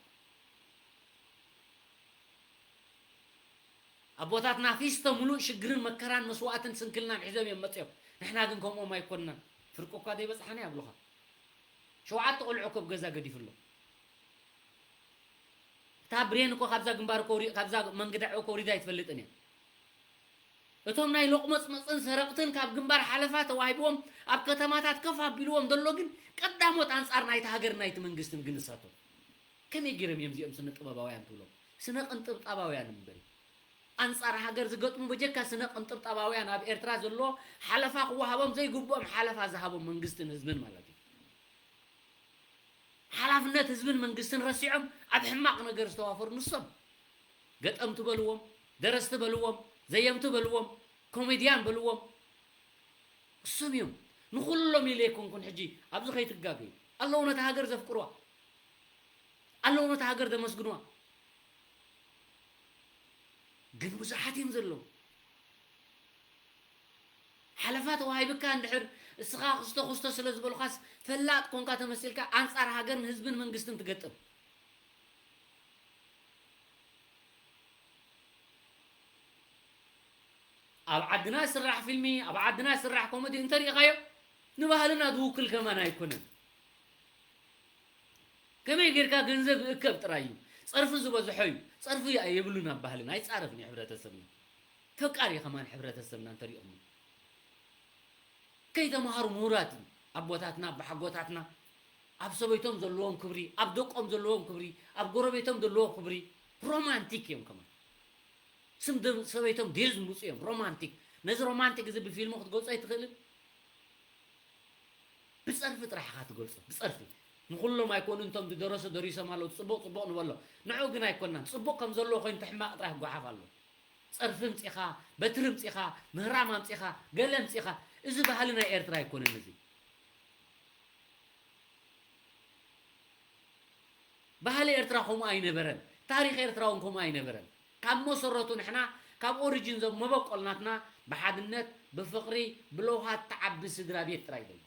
ኣቦታትና ፊስቶ ሙሉእ ሽግርን መከራን መስዋእትን ስንክልናን ሒዞም እዮም መጽዮም። ንሕና ግን ከምኦም ኣይኮንናን። ፍርቂ እኳ ዘይበጽሓና ይብሉኻ። ሸውዓተ ቆልዑ እኮ ኣብ ገዛ ገዲፉ ኣሎ። እታ ብሬን እኮ ካብዛ ግንባር እኮ ውሪ-፣ ካብዛ መንገዳ እኮ ውሪዳ ኣይትፈልጥን እያ። እቶም ናይ ሎቕመጽመጽን ሰረቕትን ካብ ግንባር ሓለፋ ተዋሂብዎም ኣብ ከተማታት ከፍ ኣቢልዎም ዘሎ ግን ቀዳሞት ኣንጻር ናይቲ ሃገር ናይቲ መንግስትን ግን ንሳቶም። ከመይ ገይሮም እዮም እዚኦም ስነ ጥበባውያን ትብሎም? ስነ ቅንጥብጣባውያን እምበሪ። ኣንጻር ሃገር ዝገጥሙ በጀካ ስነ ቅንጥብጣባውያን ኣብ ኤርትራ ዘሎ ሓለፋ ክወሃቦም ዘይግብኦም ሓለፋ ዝሃቦም መንግስትን ህዝብን ማለት እዩ። ሓላፍነት ህዝብን መንግስትን ረሲዖም ኣብ ሕማቕ ነገር ዝተዋፈሩ ንሶም። ገጠምቲ በልዎም፣ ደረስቲ በልዎም፣ ዘየምቲ በልዎም፣ ኮሜድያን በልዎም። እሶም እዮም። ንኹሎም ኢለ ኣይኮንኩን ሕጂ ኣብዚ ከይትጋገዩ። ኣለዉ ነታ ሃገር ዘፍቅርዋ። ኣለዉ ነታ ሃገር ዘመስግንዋ። ግን ብዙሓት እዮም ዘለዉ። ሓለፋ ተዋሂብካ እንድሕር እስኻ ክስቶ ክስቶ ስለ ዝበሉኻስ ፈላጥ ኮንካ ተመሲልካ ኣንጻር ሃገርን ህዝብን መንግስትን ትገጥም። ኣብ ዓድና ዝስራሕ ፊልሚ፣ ኣብ ዓድና ዝስራሕ ኮመዲ እንተሪኢኻዮ ንባህልና ዝውክል ከማን ኣይኮነን። ከመይ ጌርካ ገንዘብ ይእከብ ጥራይ እዩ። ጸርፊ ዝበዝሖ እዩ። ጸርፊ የብሉን ኣብ ባህልና፣ ኣይጻረፍን እዩ ሕብረተሰብና። ፈቃር እዩ ከማን ሕብረተሰብና እንተሪእኹሞ። ከይተምሃሩ ምሁራት እዩ። ኣቦታትና፣ ኣቦሓጎታትና ኣብ ሰበይቶም ዘለዎም ክብሪ፣ ኣብ ደቆም ዘለዎም ክብሪ፣ ኣብ ጎረቤቶም ዘለዎ ክብሪ ሮማንቲክ እዮም ከማን። ስም ደ-፣ ሰበይቶም ድየ ዝምውፁ እዮም ሮማንቲክ። ነዚ ሮማንቲክ እዚ ብፊልሙ ክትገልጾ ኣይትኽእልን። ብጸርፊ ጥራሕ ኢኻ ትገልጾ፣ ብጸርፊ። ንኹሎም ኣይኮኑን እቶም ዝደረሱ ደሪሶም ኣለዉ፣ ጽቡቕ ጽቡቕ ንበሎ። ንዕኡ ግን ኣይኮናን። ጽቡቕ ከም ዘለዎ ኮይኑ እቲ ሕማቕ ጥራሕ ይጓሓፍ ኣሎ። ጸርፊ ኣምጺኻ፣ በትሪ ኣምጺኻ፣ ምህራም ኣምጺኻ፣ ገለ ኣምጺኻ። እዚ ባህሊ ናይ ኤርትራ ኣይኮነን እዚ። ባህሊ ኤርትራ ከምኡ ኣይነበረን። ታሪኽ ኤርትራ እውን ከምኡ ኣይነበረን። ካብ መሰረቱ ንሕና ካብ ኦሪጂን ዞም መበቆል ናትና ብሓድነት፣ ብፍቕሪ፣ ብለውሃት ትዓቢ ስድራ ቤት ጥራይ ዘሎ።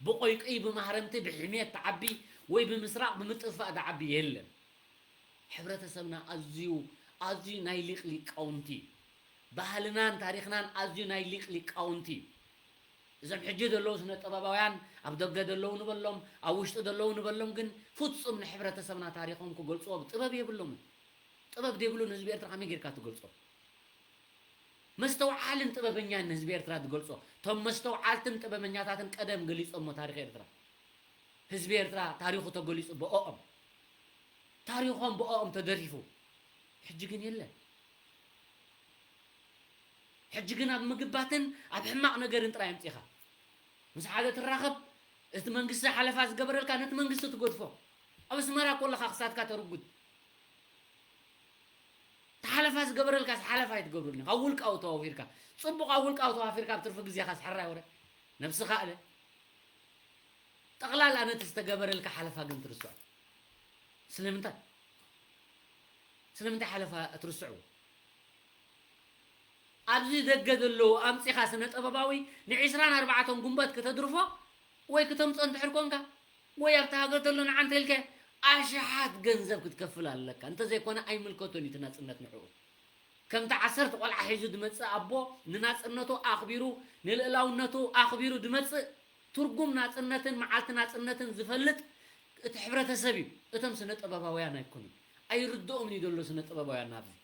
ብቆይቆይ፣ ብማህረምቲ፣ ብሕሜት ትዓቢ ወይ ብምስራቕ፣ ብምጥፋእ ዝዓቢ የለን። ሕብረተሰብና ኣዝዩ፣ ኣዝዩ ናይ ሊቕ ሊቃውንቲ እዩ። ባህልናን ታሪኽናን ኣዝዩ ናይ ሊቕ ሊቃውንቲ እዩ። እዞም ሕጂ ዘለዉ ስነ ጥበባውያን ኣብ ደገ ዘለዉ ንበሎም፣ ኣብ ውሽጢ ዘለዉ ንበሎም ግን ፍጹም ንሕብረተሰብና ታሪኾም ክገልጽዎ ጥበብ የብሎምን። ጥበብ ዘይብሉ ንህዝቢ ኤርትራ ከመይ ጌርካ ትገልጾ? መስተውዓልን ጥበበኛን ንህዝቢ ኤርትራ ዝገልጾ። እቶም መስተውዓልትን ጥበበኛታትን ቀደም ገሊጾሞ ታሪኽ ኤርትራ። ህዝቢ ኤርትራ ታሪኹ ተገሊጹ ብኦኦም። ታሪኾም ብኦኦም ተደሪፉ። ሕጂ ግን የለን። ሕጂ ግን ኣብ ምግባትን ኣብ ሕማቕ ነገርን ጥራይ ኣምጺኻ። ምስ ሓደ ትራኸብ፣ እቲ መንግስቲ ሓለፋ ዝገበረልካ ነቲ መንግስቲ ትገድፎ። ኣብ ኣስመራ ኮለኻ ክሳትካ ተርጉድ። እቲ ሓለፋ ዝገበረልካስ ሓለፋ ኣይትገብረሉን ኢኻ። ኣብ ውልቃዊ ተዋፊርካ። ጽቡቕ ኣብ ውልቃዊ ተዋፊርካ ኣብ ትርፊ ግዜኻስ ሕራይ ወረ። ነብስኻ እለ። ጠቕላላ ነቲ ዝተገበረልካ ሓለፋ ግን ትርስዖ። ስለምንታይ? ስለምንታይ ሓለፋ ትርስዕዎ? ኣብዚ ደገ ዘለዉ ኣምጺኻ ስነ ጥበባዊ ንዒስራን ኣርባዕተን ጉንበት ክተድርፎ ወይ ክተምጾ እንድሕር ኮንካ ወይ ኣብቲ ሃገር ዘሎ ንዓንተ ኢልከ ኣሽሓት ገንዘብ ክትከፍል ኣለካ። እንተዘይኮነ ኣይምልከቶን እዩ እቲ ናጽነት ንዕኡ። ከምቲ ዓሰርተ ቆልዓ ሒዙ ዝመጽእ ኣቦ ንናጽነቱ ኣኽቢሩ ንልእላውነቱ ኣኽቢሩ ዝመጽእ ትርጉም ናጽነትን መዓልቲ ናጽነትን ዝፈልጥ እቲ ሕብረተሰብ እዩ። እቶም ስነ ጥበባውያን ኣይኮኑን። ኣይርድኦምን እዩ ዘሎ ስነ ጥበባውያን ናብዚ።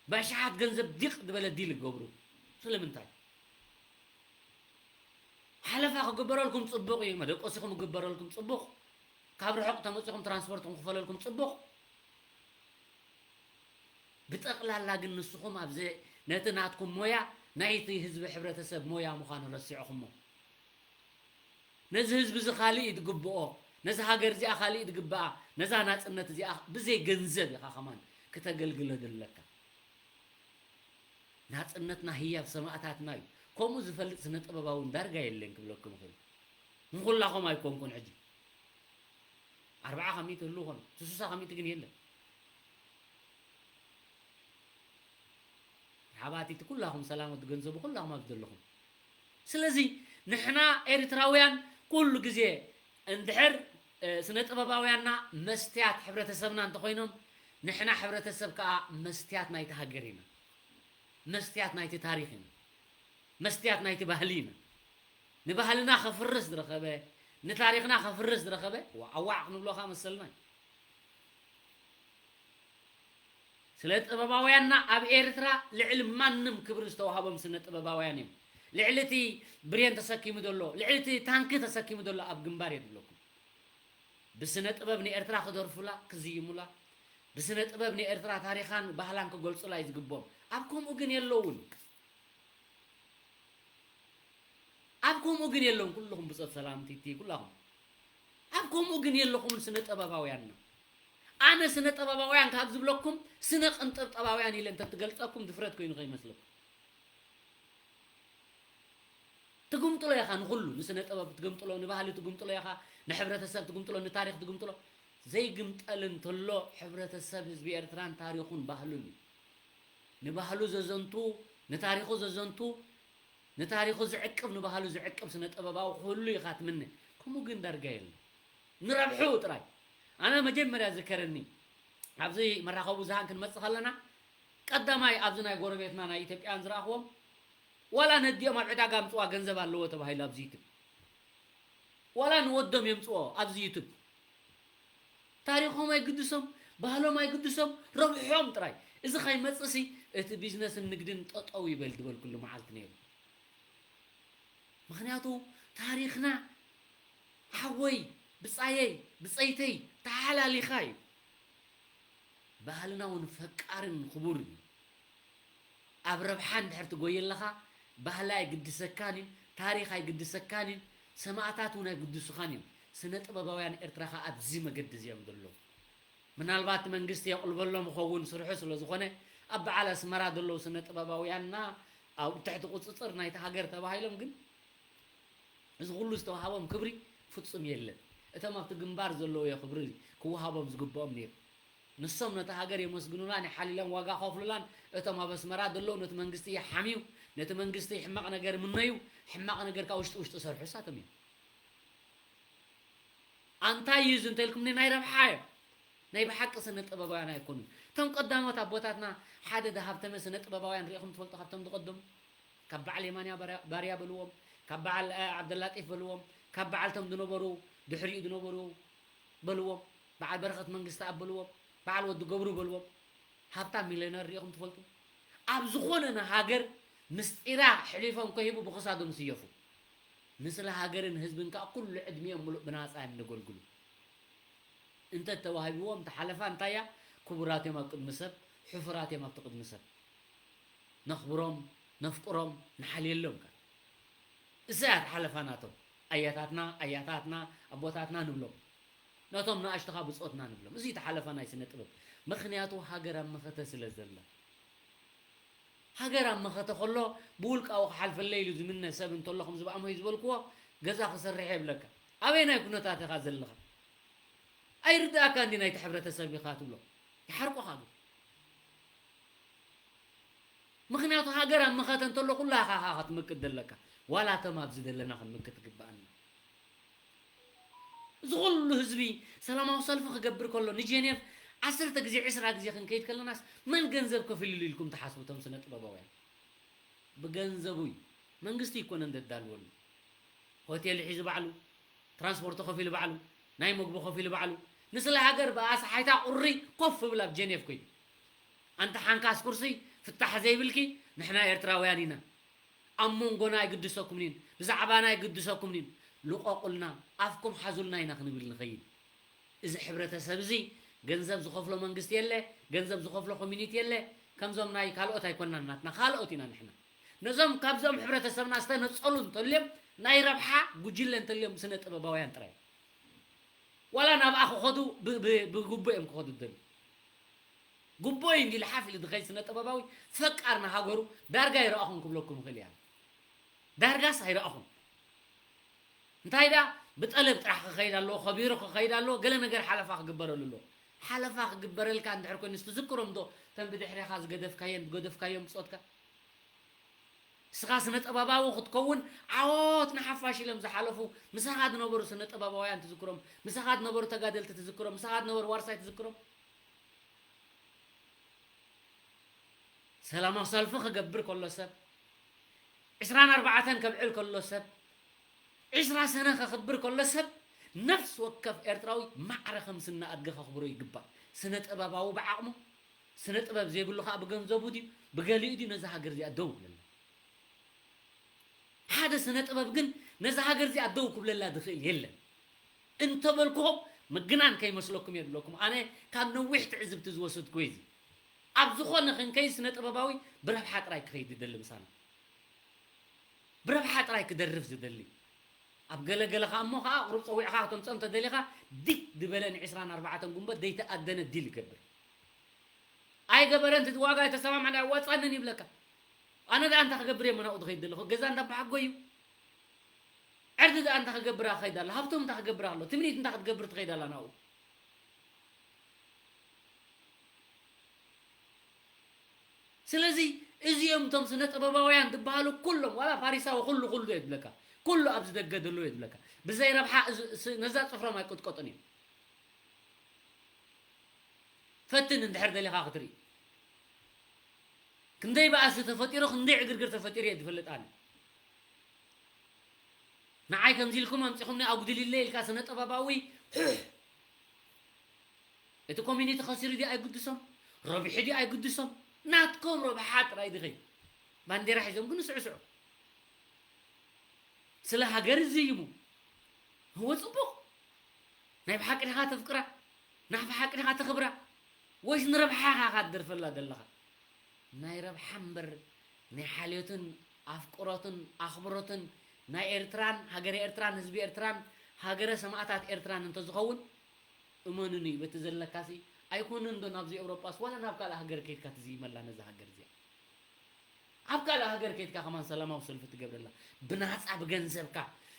ብኣሽሓት ገንዘብ ዲቕ ዝበለ ዲል ይገብሩ። ስለምንታይ? ሓለፋ ክግበረልኩም ጽቡቕ እዩ፣ መደቆሲኹም ክግበረልኩም ጽቡቕ፣ ካብ ርሑቕ ተመጺኹም ትራንስፖርት ክኽፈለልኩም ጽቡቕ። ብጠቕላላ ግን ንስኹም ኣብዚ ነቲ ናትኩም ሞያ ናይቲ ህዝቢ ሕብረተሰብ ሞያ ምዃኑ ረሲዕኹሞ። ነዚ ህዝቢ እዚ ካልእ እዩ ዝግብኦ፣ ነዚ ሃገር እዚኣ ካልእ እዩ ዝግብኣ፣ ነዛ ናጽነት እዚኣ ብዘይ ገንዘብ ኢኻ ከማን ክተገልግሎ ዘለካ። ናጽነትና ህያብ ሰማእታትና እዩ። ከምኡ ዝፈልጥ ስነ ጥበባዊ እውን ዳርጋ የለን ክብለኩም ይኽእል። ንኹላኹም ኣይኮንኩን ሕጂ። ኣርብዓ ካብ ሚእቲ ህልው ኾኑ፣ እቲ ስሳ ካብ ሚእቲ ግን የለን። ሓባቲቲ ኩላኹም ሰላም ወዲ ገንዘቡ ኩላኹም ኣብዚ ዘለኹም። ስለዚ ንሕና ኤርትራውያን ኩሉ ግዜ እንድሕር፣ እ፣ ስነ ጥበባውያንና መስትያት ሕብረተሰብና እንተኾይኖም፣ ንሕና ሕብረተሰብ ከኣ መስትያት ናይቲ ሃገር ኢና። መስትያት ናይቲ ታሪኽ ኢና። መስትያት ናይቲ ባህሊ ኢና። ንባህልና ከፍርስ ዝረኸበ፣ ንታሪኽና ከፍርስ ዝረኸበ፣ ዋዕ ዋዕ ክንብሎ ከኣ መሰልና እዩ። ስነ ጥበባውያንና ኣብ ኤርትራ ልዕሊ ማንም ክብሪ ዝተዋህቦም ስነ ጥበባውያን እዮም። ልዕሊ እቲ ብሬን ተሰኪሙ ዘሎ፣ ልዕሊ እቲ ታንኪ ተሰኪሙ ዘሎ ኣብ ግንባር እየ ዝብለኩም። ብስነ ጥበብ ንኤርትራ ክደርፉላ፣ ክዝይሙላ፣ ብስነ ጥበብ ንኤርትራ ታሪኻን ባህላን ክገልጹላ እዩ ዝግብኦም። ኣብ ከምኡ ግን የለውን። ኣብ ከምኡ ግን የለውን። ኩልኹም ብጾት ሰላም ቲቲ፣ ኩላኹም። ኣብ ከምኡ ግን የለኹምን ስነ ጥበባውያንና። ኣነ ስነ ጥበባውያን ካብ ዝብለኩም ስነ ቅንጥብጠባውያን ኢለ እንተትገልጸኩም ድፍረት ኮይኑ ከይመስለኩም። ትግምጥሎ ኢኻ ንኹሉ፣ ንስነ ጥበብ ትግምጥሎ፣ ንባህሊ ትግምጥሎ ኢኻ፣ ንሕብረተሰብ ትግምጥሎ፣ ንታሪኽ ትግምጥሎ። ዘይግምጠል እንተሎ ሕብረተሰብ ህዝቢ ኤርትራን ታሪኹን ባህሉን እዩ። ንባህሉ ዘዘንቱ፣ ንታሪኹ ዘዘንቱ፣ ንታሪኹ ዝዕቅብ፣ ንባህሉ ዝዕቅብ ስነ ጥበባዊ ክህሉ ኢኻ ትምነ። ከምኡ ግን ዳርጋ የለን። ንረብሑ ጥራይ። ኣነ መጀመርያ ዝከረኒ፣ ኣብዚ መራኸቢ ብዙሃን ክንመጽእ ከለና፣ ቀዳማይ ኣብዚ ናይ ጎረቤትና ናይ ኢትዮጵያን ዝረኣኽዎም፣ ዋላ ነዲኦም ኣብ ዕዳጋ ኣምጽዋ ገንዘብ ኣለዎ ተባሂሉ ኣብዚ ዩቱብ። ዋላ ንወዶም የምጽዎ ኣብዚ ዩቱብ። ታሪኾም ኣይግድሶም፣ ባህሎም ኣይግድሶም፣ ረብሖም ጥራይ። እዚ ከይመጽእሲ እቲ ቢዝነስን ንግድን ጠጠው ይበል ዝበልኩሉ መዓልቲ ነይሩ። ምኽንያቱ ታሪኽና ሓወይ፣ ብጻየይ፣ ብጸይተይ ተሓላሊኻ እዩ። ባህልና እውን ፈቃርን ክቡር እዩ። ኣብ ረብሓ እንድሕር ትጎይ ኣለኻ፣ ባህሊ ኣይግድሰካን እዩ፣ ታሪኽ ኣይግድሰካን እዩ፣ ሰማእታት እውን ኣይግድሱኻን እዮም። ስነ ጥበባውያን ኤርትራ ኸኣ ኣብዚ መገዲ እዚ እዮም ዘለዉ። ምናልባት መንግስቲ የቕልበሎም ይኸውን ስርሑ ስለ ዝኾነ፣ ኣብ በዓል ኣስመራ ዘለዉ ስነ ጥበባውያንና ኣብ ትሕቲ ቁጽጽር ናይቲ ሃገር ተባሂሎም ግን እዚ ኩሉ ዝተዋሃቦም ክብሪ ፍጹም የለን። እቶም ኣብቲ ግንባር ዘለዉ እዮ ክብሪ ክወሃቦም ዝግብኦም ነይሩ። ንሶም ነታ ሃገር የመስግኑላን የሓልይላን ዋጋ ከፍሉላን፣ እቶም ኣብ ኣስመራ ዘለዉ ነቲ መንግስቲ ይሓምዩ፣ ነቲ መንግስቲ ሕማቕ ነገር ይምነዩ፣ ሕማቕ ነገር ካብ ውሽጢ ውሽጢ ይሰርሑ እሳቶም እዮም። ኣንታይ እዩ እዚ እንተልኩምኒ ናይ ረብሓ እዮም። ናይ ብሓቂ ስነ ጥበባውያን ኣይኮኑን። እቶም ቀዳሞት ኣቦታትና ሓደ ዝሃብተመ ስነ ጥበባውያን ርኢኹም ትፈልጡ ካብቶም ዝቐደሙ? ካብ በዓል የማንያ ባርያ፣ ባርያ በልዎም፣ ካብ በዓል፣ እ፣ ዓብደላጢፍ በልዎም፣ ካብ በዓልቶም ዝነበሩ፣ ድሕሪኡ ዝነበሩ በልዎም፣ በዓል በረኸት መንግስተኣብ በልዎም፣ በዓል ወዲ ገብሩ በልዎም። ሃብታም ሚልዮነር ርኢኹም ትፈልጡ? ኣብ ዝኾነ ሃገር ምስጢራ ሕሊፎም ከሂቡ ብኽሳዶም ዝስየፉ። ንስለ ሃገርን ህዝብን ከኣ ኩሉ ዕድሚኦም ምሉእ ብናጻ እዮም ዘገልግሉ። እንተ ተዋሂብዎም፣ እቲ ሓለፋ እንታይ እያ? ክቡራት እዮም ኣብ ቅድሚ ሰብ፣ ሕፉራት እዮም ኣብቲ ቅድሚ ሰብ። ነኽብሮም፣ ነፍቅሮም፣ ንሓልየሎም ከ። እዛ እያ ሓለፋ ናቶም። ኣያታትና፣ ኣያታትና፣ ኣቦታትና ንብሎም። ነቶም ንኣሽቱ ኸኣ ብጾትና ንብሎም። እዚ እዩ እቲ ሓለፋ ናይ ስነ ጥበብ። ምኽንያቱ ሃገር ኣብ መኸተ ስለ ዘላ። ሃገር ኣብ መኸተ ከሎ ብውልቃዊ ክሓልፈለይ ኢሉ ዝምነ ሰብ እንተሎ ከምዚ ብኣምሆይ ዝበልክዎ ገዛ ክሰርሕ እየ ይብለካ። ኣበየናይ ኩነታት ኢኻ ዘለኻ? ኣይርድኣካን ድዩ ናይቲ ሕብረተሰብ ኢኻ ትብሎ? ይሓርቆኻ ግን። ምኽንያቱ ሃገር ኣብ መኸተ እንተሎ ኩላኻ ኢኻ ክትምክት ዘለካ። ዋላ እቶም ኣብዚ ዘለና ክንምክት ይግብኣና። እዚ ኩሉ ህዝቢ ሰላማዊ ሰልፊ ክገብር ከሎ ንጀኔቭ ዓሰርተ ግዜ ዕስራ ግዜ ክንከይድ ከለናስ መን ገንዘብ ከፊልሉ ኢልኩም ትሓስቡ እቶም ስነ ጥበባውያን? ብገንዘቡ እዩ። መንግስቲ ኣይኮነን ዘዳልወሉ። ሆቴል ሒዙ ባዕሉ፣ ትራንስፖርት ከፊሉ ባዕሉ፣ ናይ መግቢ ከፊሉ ባዕሉ። ንስለ ሃገር ብኣሳሓይታ ቁሪ ኮፍ ይብል ኣብ ጀኔቭ ኮይኑ። ኣንቲ ሓንካስ ኩርሲ ፍታሕ ዘይብልኪ ንሕና ኤርትራውያን ኢና። ኣብ መንጎና ኣይግድሰኩምን እዩ። ብዛዕባና ኣይግድሰኩምን እዩ። ልቐቁልና፣ ኣፍኩም ሓዙልና ኢና ክንብል ንኸይድ። እዚ ሕብረተሰብ እዚ ገንዘብ ዝኸፍሎ መንግስቲ የለ፣ ገንዘብ ዝኸፍሎ ኮሚኒቲ የለ። ከምዞም ናይ ካልኦት ኣይኮናን ናትና፣ ካልኦት ኢና ንሕና። ነዞም ካብዞም ሕብረተሰብና ዝተነጸሉ እንተልዮም ናይ ረብሓ ጉጅለ እንተልዮም ስነ ጥበባውያን ጥራይ። ዋላ ናብኣ ክኸዱ ብ-፣ ብ-፣ ብግቡእ እዮም ክኸዱ ዝደልዩ። ግቡእ እዩ እንዲሉ ሓፍ ኢሉ ዝኸይድ ስነ ጥበባዊ ፈቃር ንሃገሩ ዳርጋ ኣይረኣኹን ክብለኩም ይኽእል እያ። ዳርጋስ ኣይረኣኹን። እንታይ ደኣ ብጠለብ ጥራሕ ክኸይድ ኣለዎ፣ ከቢሩ ክኸይድ ኣለዎ፣ ገለ ነገር ሓለፋ ክግበረሉ ኣለዎ። ሓለፋ ክግበረልካ እንድሕር ኮይኑስ ትዝክሮም ዶ እተን ብድሕሬኻ ዝገደፍካየን፣ ዝገደፍካዮም ብጾትካ? ንስኻ ስነ ጥበባዊ ክትከውን ዓወት ንሓፋሽ ኢሎም ዝሓለፉ ምሳኻ ዝነበሩ ስነ ጥበባውያን ትዝክሮም፣ ምሳኻ ዝነበሩ ተጋደልቲ ትዝክሮም፣ ምሳኻ ዝነበሩ ዋርሳይ ትዝክሮም። ሰላማዊ ሰልፊ ክገብር ከሎ ሰብ፣ ዕስራን ኣርባዕተን ከብዕል ከሎ ሰብ፣ ዕስራ ሰነ ከኽብር ከሎ ሰብ፣ ነፍሲ ወከፍ ኤርትራዊ ማዕረ ከም ስነ ኣድገ ከኽብሮ ይግባእ። ስነ ጥበባዊ ብዓቕሙ፣ ስነ ጥበብ ዘይብሉ ኸኣ ብገንዘቡ ድዩ ብገሊኡ ድዩ ነዛ ሃገር እዚኣ ደው ይብለላ። ሓደ ስነ ጥበብ ግን ነዛ ሃገር እዚኣ ደው ክብለላ ዝኽእል የለን። እንተበልኩኹም ምግናን ከይመስለኩም እየ ዝብለኩም። ኣነ ካብ ነዊሕ ትዕዝብቲ ዝወሰድኩ እዩ እዚ። ኣብ ዝኾነ ክንከይድ ስነ ጥበባዊ ብረብሓ ጥራይ ክኸይድ ዝደሊ ምሳና። ብረብሓ ጥራይ ክደርፍ ዝደሊ። ኣብ ገለ ገለ ኸኣ እሞ ኸኣ ቁሩብ ጸዊዕኻ ክተምጽኦ እንተደሊኻ ዲግ ዝበለ ንዕስራን ኣርባዕተን ጉንበት ዘይተኣደነ ዲል ይገብር። ኣይገበረን እቲ ዋጋ ኣይተሰማማዕና ኣዋጻንን ይብለካ። ኣነ ደኣ እንታይ ክገብር እየ ናብኡ ዝኸይድ ዘለኹ? ገዛ እንዳበሓጎ እዩ። ዕርዲ ደኣ እንታይ ክገብር እያ ክኸይድ ኣላ? ሃብቶም እንታይ ክገብር ኣሎ? ትምኒት እንታይ ክትገብር ትኸይድ ኣላ ናብኡ? ስለዚ እዚኦም እቶም ስነ ጥበባውያን ዝበሃሉ ኩሎም፣ ዋላ ፋሪሳዊ ኩሉ ኩሉ እየ ዝብለካ፣ ኩሉ ኣብዚ ደገ ዘሎ እየ ዝብለካ፣ ብዘይ ረብሓ እዚ፣ ስ-፣ ነዛ ጽፍሮም ኣይቅጥቀጡን እዮም። ፈትን እንድሕር ደሊኻ ክትርኢ። ክንደይ ባእሲ ተፈጢሩ፣ ክንደይ ዕግርግር ተፈጢሩ እየ ዝፈልጥ ኣነ። ንዓይ ከምዚ ኢልኩም ኣምጺኹምኒ ኣጉድልለ ኢልካ ስነ ጥበባዊ፣ እቲ ኮሚኒቲ ከሲሩ ድዩ ኣይግድሶም፣ ረቢሑ ድዩ ኣይግድሶም፣ ናትኩም ረብሓ ጥራይ ድኸይ። ባንዴራ ሒዞም ግን ስዕስዑ። ስለ ሃገር ዝይሙ። እወ ጽቡቕ። ናይ ብሓቂ ዲኻ ተፍቅራ? ናይ ብሓቂ ዲኻ ተኽብራ? ወይስ ንረብሓኻ ኢኻ ትደርፈላ ዘለኻ? ናይ ረብሓ እምበር ናይ ሓልዮትን ኣፍቅሮትን ኣኽብሮትን ናይ ኤርትራን ሃገረ ኤርትራን ህዝቢ ኤርትራን ሃገረ ሰማእታት ኤርትራን እንተዝኸውን፣ እመኑኒ፣ በቲ ዘለካሲ ኣይኮነን ዶ ናብዚ ኤውሮጳስ ዋላ ናብ ካልእ ሃገር ከይድካ ትዝይመላ ነዛ ሃገር እዚኣ። ኣብ ካልእ ሃገር ከይድካ ከማን ሰላማዊ ሰልፊ ትገብረላ። ብናጻ ብገንዘብካ።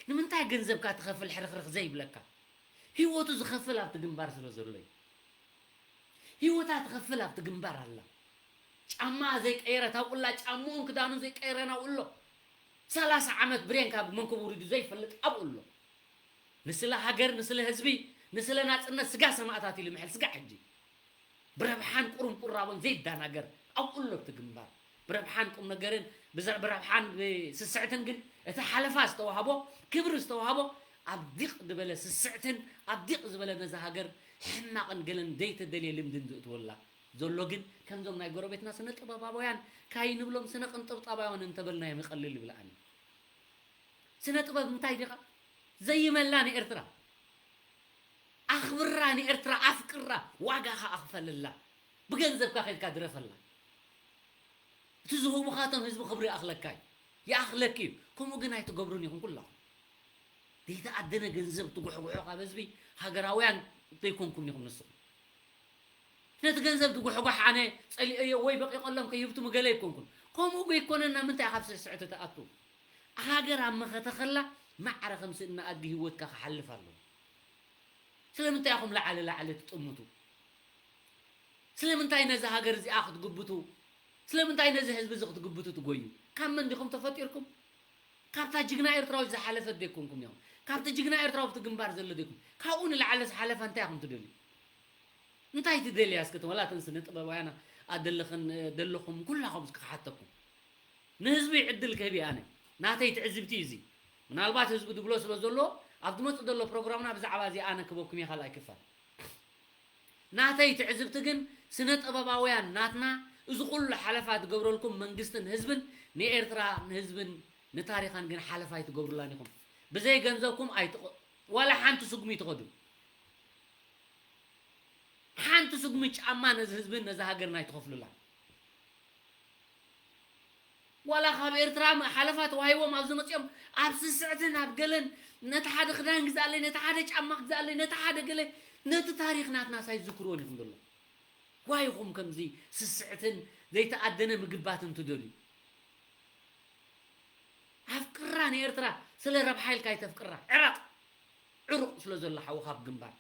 ንምንታይ ገንዘብካ ትኸፍል ሕርኽርኽ ዘይብለካ? ህይወቱ ዝኸፍል ኣብቲ ግንባር ስለ ዘሎ እዩ። ህይወታ ትኸፍል ኣብቲ ግንባር ኣላ። ጫማ ዘይቀየረት ኣብኡ ኣላ፣ ጫምኡን ክዳኑን ዘይቀየረ ናብኡ ኣሎ። ሰላሳ ዓመት ብሬን ካብ መንኩብ ውሪዱ ዘይፈልጥ ኣብኡ ኣሎ። ንስለ ሃገር፣ ንስለ ህዝቢ፣ ንስለ ናጽነት ስጋ ሰማእታት ኢሉ ምሕል ስጋ ሕጂ። ብረብሓን ቁሩም ቁራቦን ዘይዳናገር ኣብኡ ኣሎ እቲ ግንባር። ብረብሓን ቁም ነገርን፣ ብዘ-፣ ብረብሓን ብስስዕትን ግን እቲ ሓለፋ ዝተዋህቦ፣ ክብሪ ዝተዋህቦ፣ ኣብ ዲቕ ዝበለ ስስዕትን፣ ኣብ ዲቕ ዝበለ ነዛ ሃገር ሕማቕን ገለን ዘይተደልየ ልምድን ዘእትወላ ዘሎ ግን ከምዞም ናይ ጎረቤትና ስነ ጥበባውያን ካይንብሎም ስነ ቅንጥብጣባውያን እንተበልናዮም ይቐልል ይብል ኣነ። ስነ ጥበብ እንታይ ዲኻ? ዘይመላ ንኤርትራ። ኣኽብራ ንኤርትራ፣ ኣፍቅራ፣ ዋጋ ኸኣ ክፈልላ። ብገንዘብካ ከይድካ ድረፈላ። እቲ ዝህቡኻቶም ህዝቢ ክብሪ ይኣኽለካ እዩ፣ ይኣኽለኪ እዩ። ከምኡ ግን ኣይትገብሩን ኢኹም ኩላኹም። ዘይተኣደነ ገንዘብ ትጉሕጉሑ ካብ ህዝቢ ሃገራውያን ዘይኮንኩም ኢኹም ንስኹም። ነቲ ገንዘብ ትጉሕጓሕ ኣነ ጸሊኦዮ ወይ በቂቐሎም ከይህብትሙ ገለ ኣይኮንኩን። ከምኡ ዘይኮነና ምንታይ ካብ ስስዕቲ ትኣቱ? ሃገር ኣብ መኸተ ከላ ማዕረ ከም ስእና ኣድጊ ህይወትካ ክሓልፍ ኣለዎ። ስለምንታይ ኢኹም ላዕሊ ላዕሊ ትጥምቱ? ስለምንታይ ነዚ ሃገር እዚኣ ክትግብቱ? ስለምንታይ ነዚ ህዝቢ እዚ ክትግብቱ ትጎዩ? ካብ መን ዲኹም ተፈጢርኩም? ካብታ ጅግና ኤርትራዊት ዝሓለፈት ዶ ኣይኮንኩም ኢኹም? ካብቲ ጅግና ኤርትራዊ ኣብቲ ግንባር ዘሎ ዶ ኣይኮንኩም? ካብኡ ንላዕሊ ዝሓለፈ እንታይ ኢኹም ትደልዩ? እንታይ ትደልያ እስኪ? እተን ዋላ እተን ስነ ጥበባውያን ኣደለኽን፣ ደለኹም ኩላኹም እስኪ ክሓተኩም። ንህዝቢ ዕድል ክህብ እየ ኣነ። ናተይ ትዕዝብቲ እዩ እዚ። ምናልባት ህዝቢ ድብሎ ስለ ዘሎ ኣብ ዝመጽእ ዘሎ ፕሮግራምና ብዛዕባ እዚ ኣነ ክበኩም እየ ካልኣይ ክፋል። ናተይ ትዕዝብቲ ግን ስነ ጥበባውያን ናትና እዚ ኩሉ ሓለፋ ትገብረልኩም መንግስትን ህዝብን ንኤርትራ ንህዝብን ንታሪኻን ግን ሓለፋ ኣይትገብሩላን ኢኹም። ብዘይ ገንዘብኩም ኣይትቕ-፣ ዋላ ሓንቲ ስጉሚ ትኸዱ። ሓንቲ ስጉሚ ጫማ ነዚ ህዝብን ነዚ ሃገርን ኣይትኸፍሉላን። ዋላ ካብ ኤርትራ ሓለፋ ተዋሂቦም ኣብዚ መጺኦም ኣብ ስስዕትን ኣብ ገለን ነቲ ሓደ ክዳን ግዛለይ፣ ነቲ ሓደ ጫማ ግዛለይ፣ ነቲ ሓደ ገለ፣ ነቲ ታሪኽ ናትና ሳይዝክርዎን ኢኹም ዘሎ። ዋይ ኢኹም ከምዚ ስስዕትን ዘይተኣደነ ምግባትን ትደልዩ? ኣፍቅራ ንኤርትራ፣ ስለ ረብሓ ኢልካ ኣይተፍቅራ። ዕረቕ። ዕሩቕ ስለ ዘሎ ሓውኻ ኣብ ግንባር።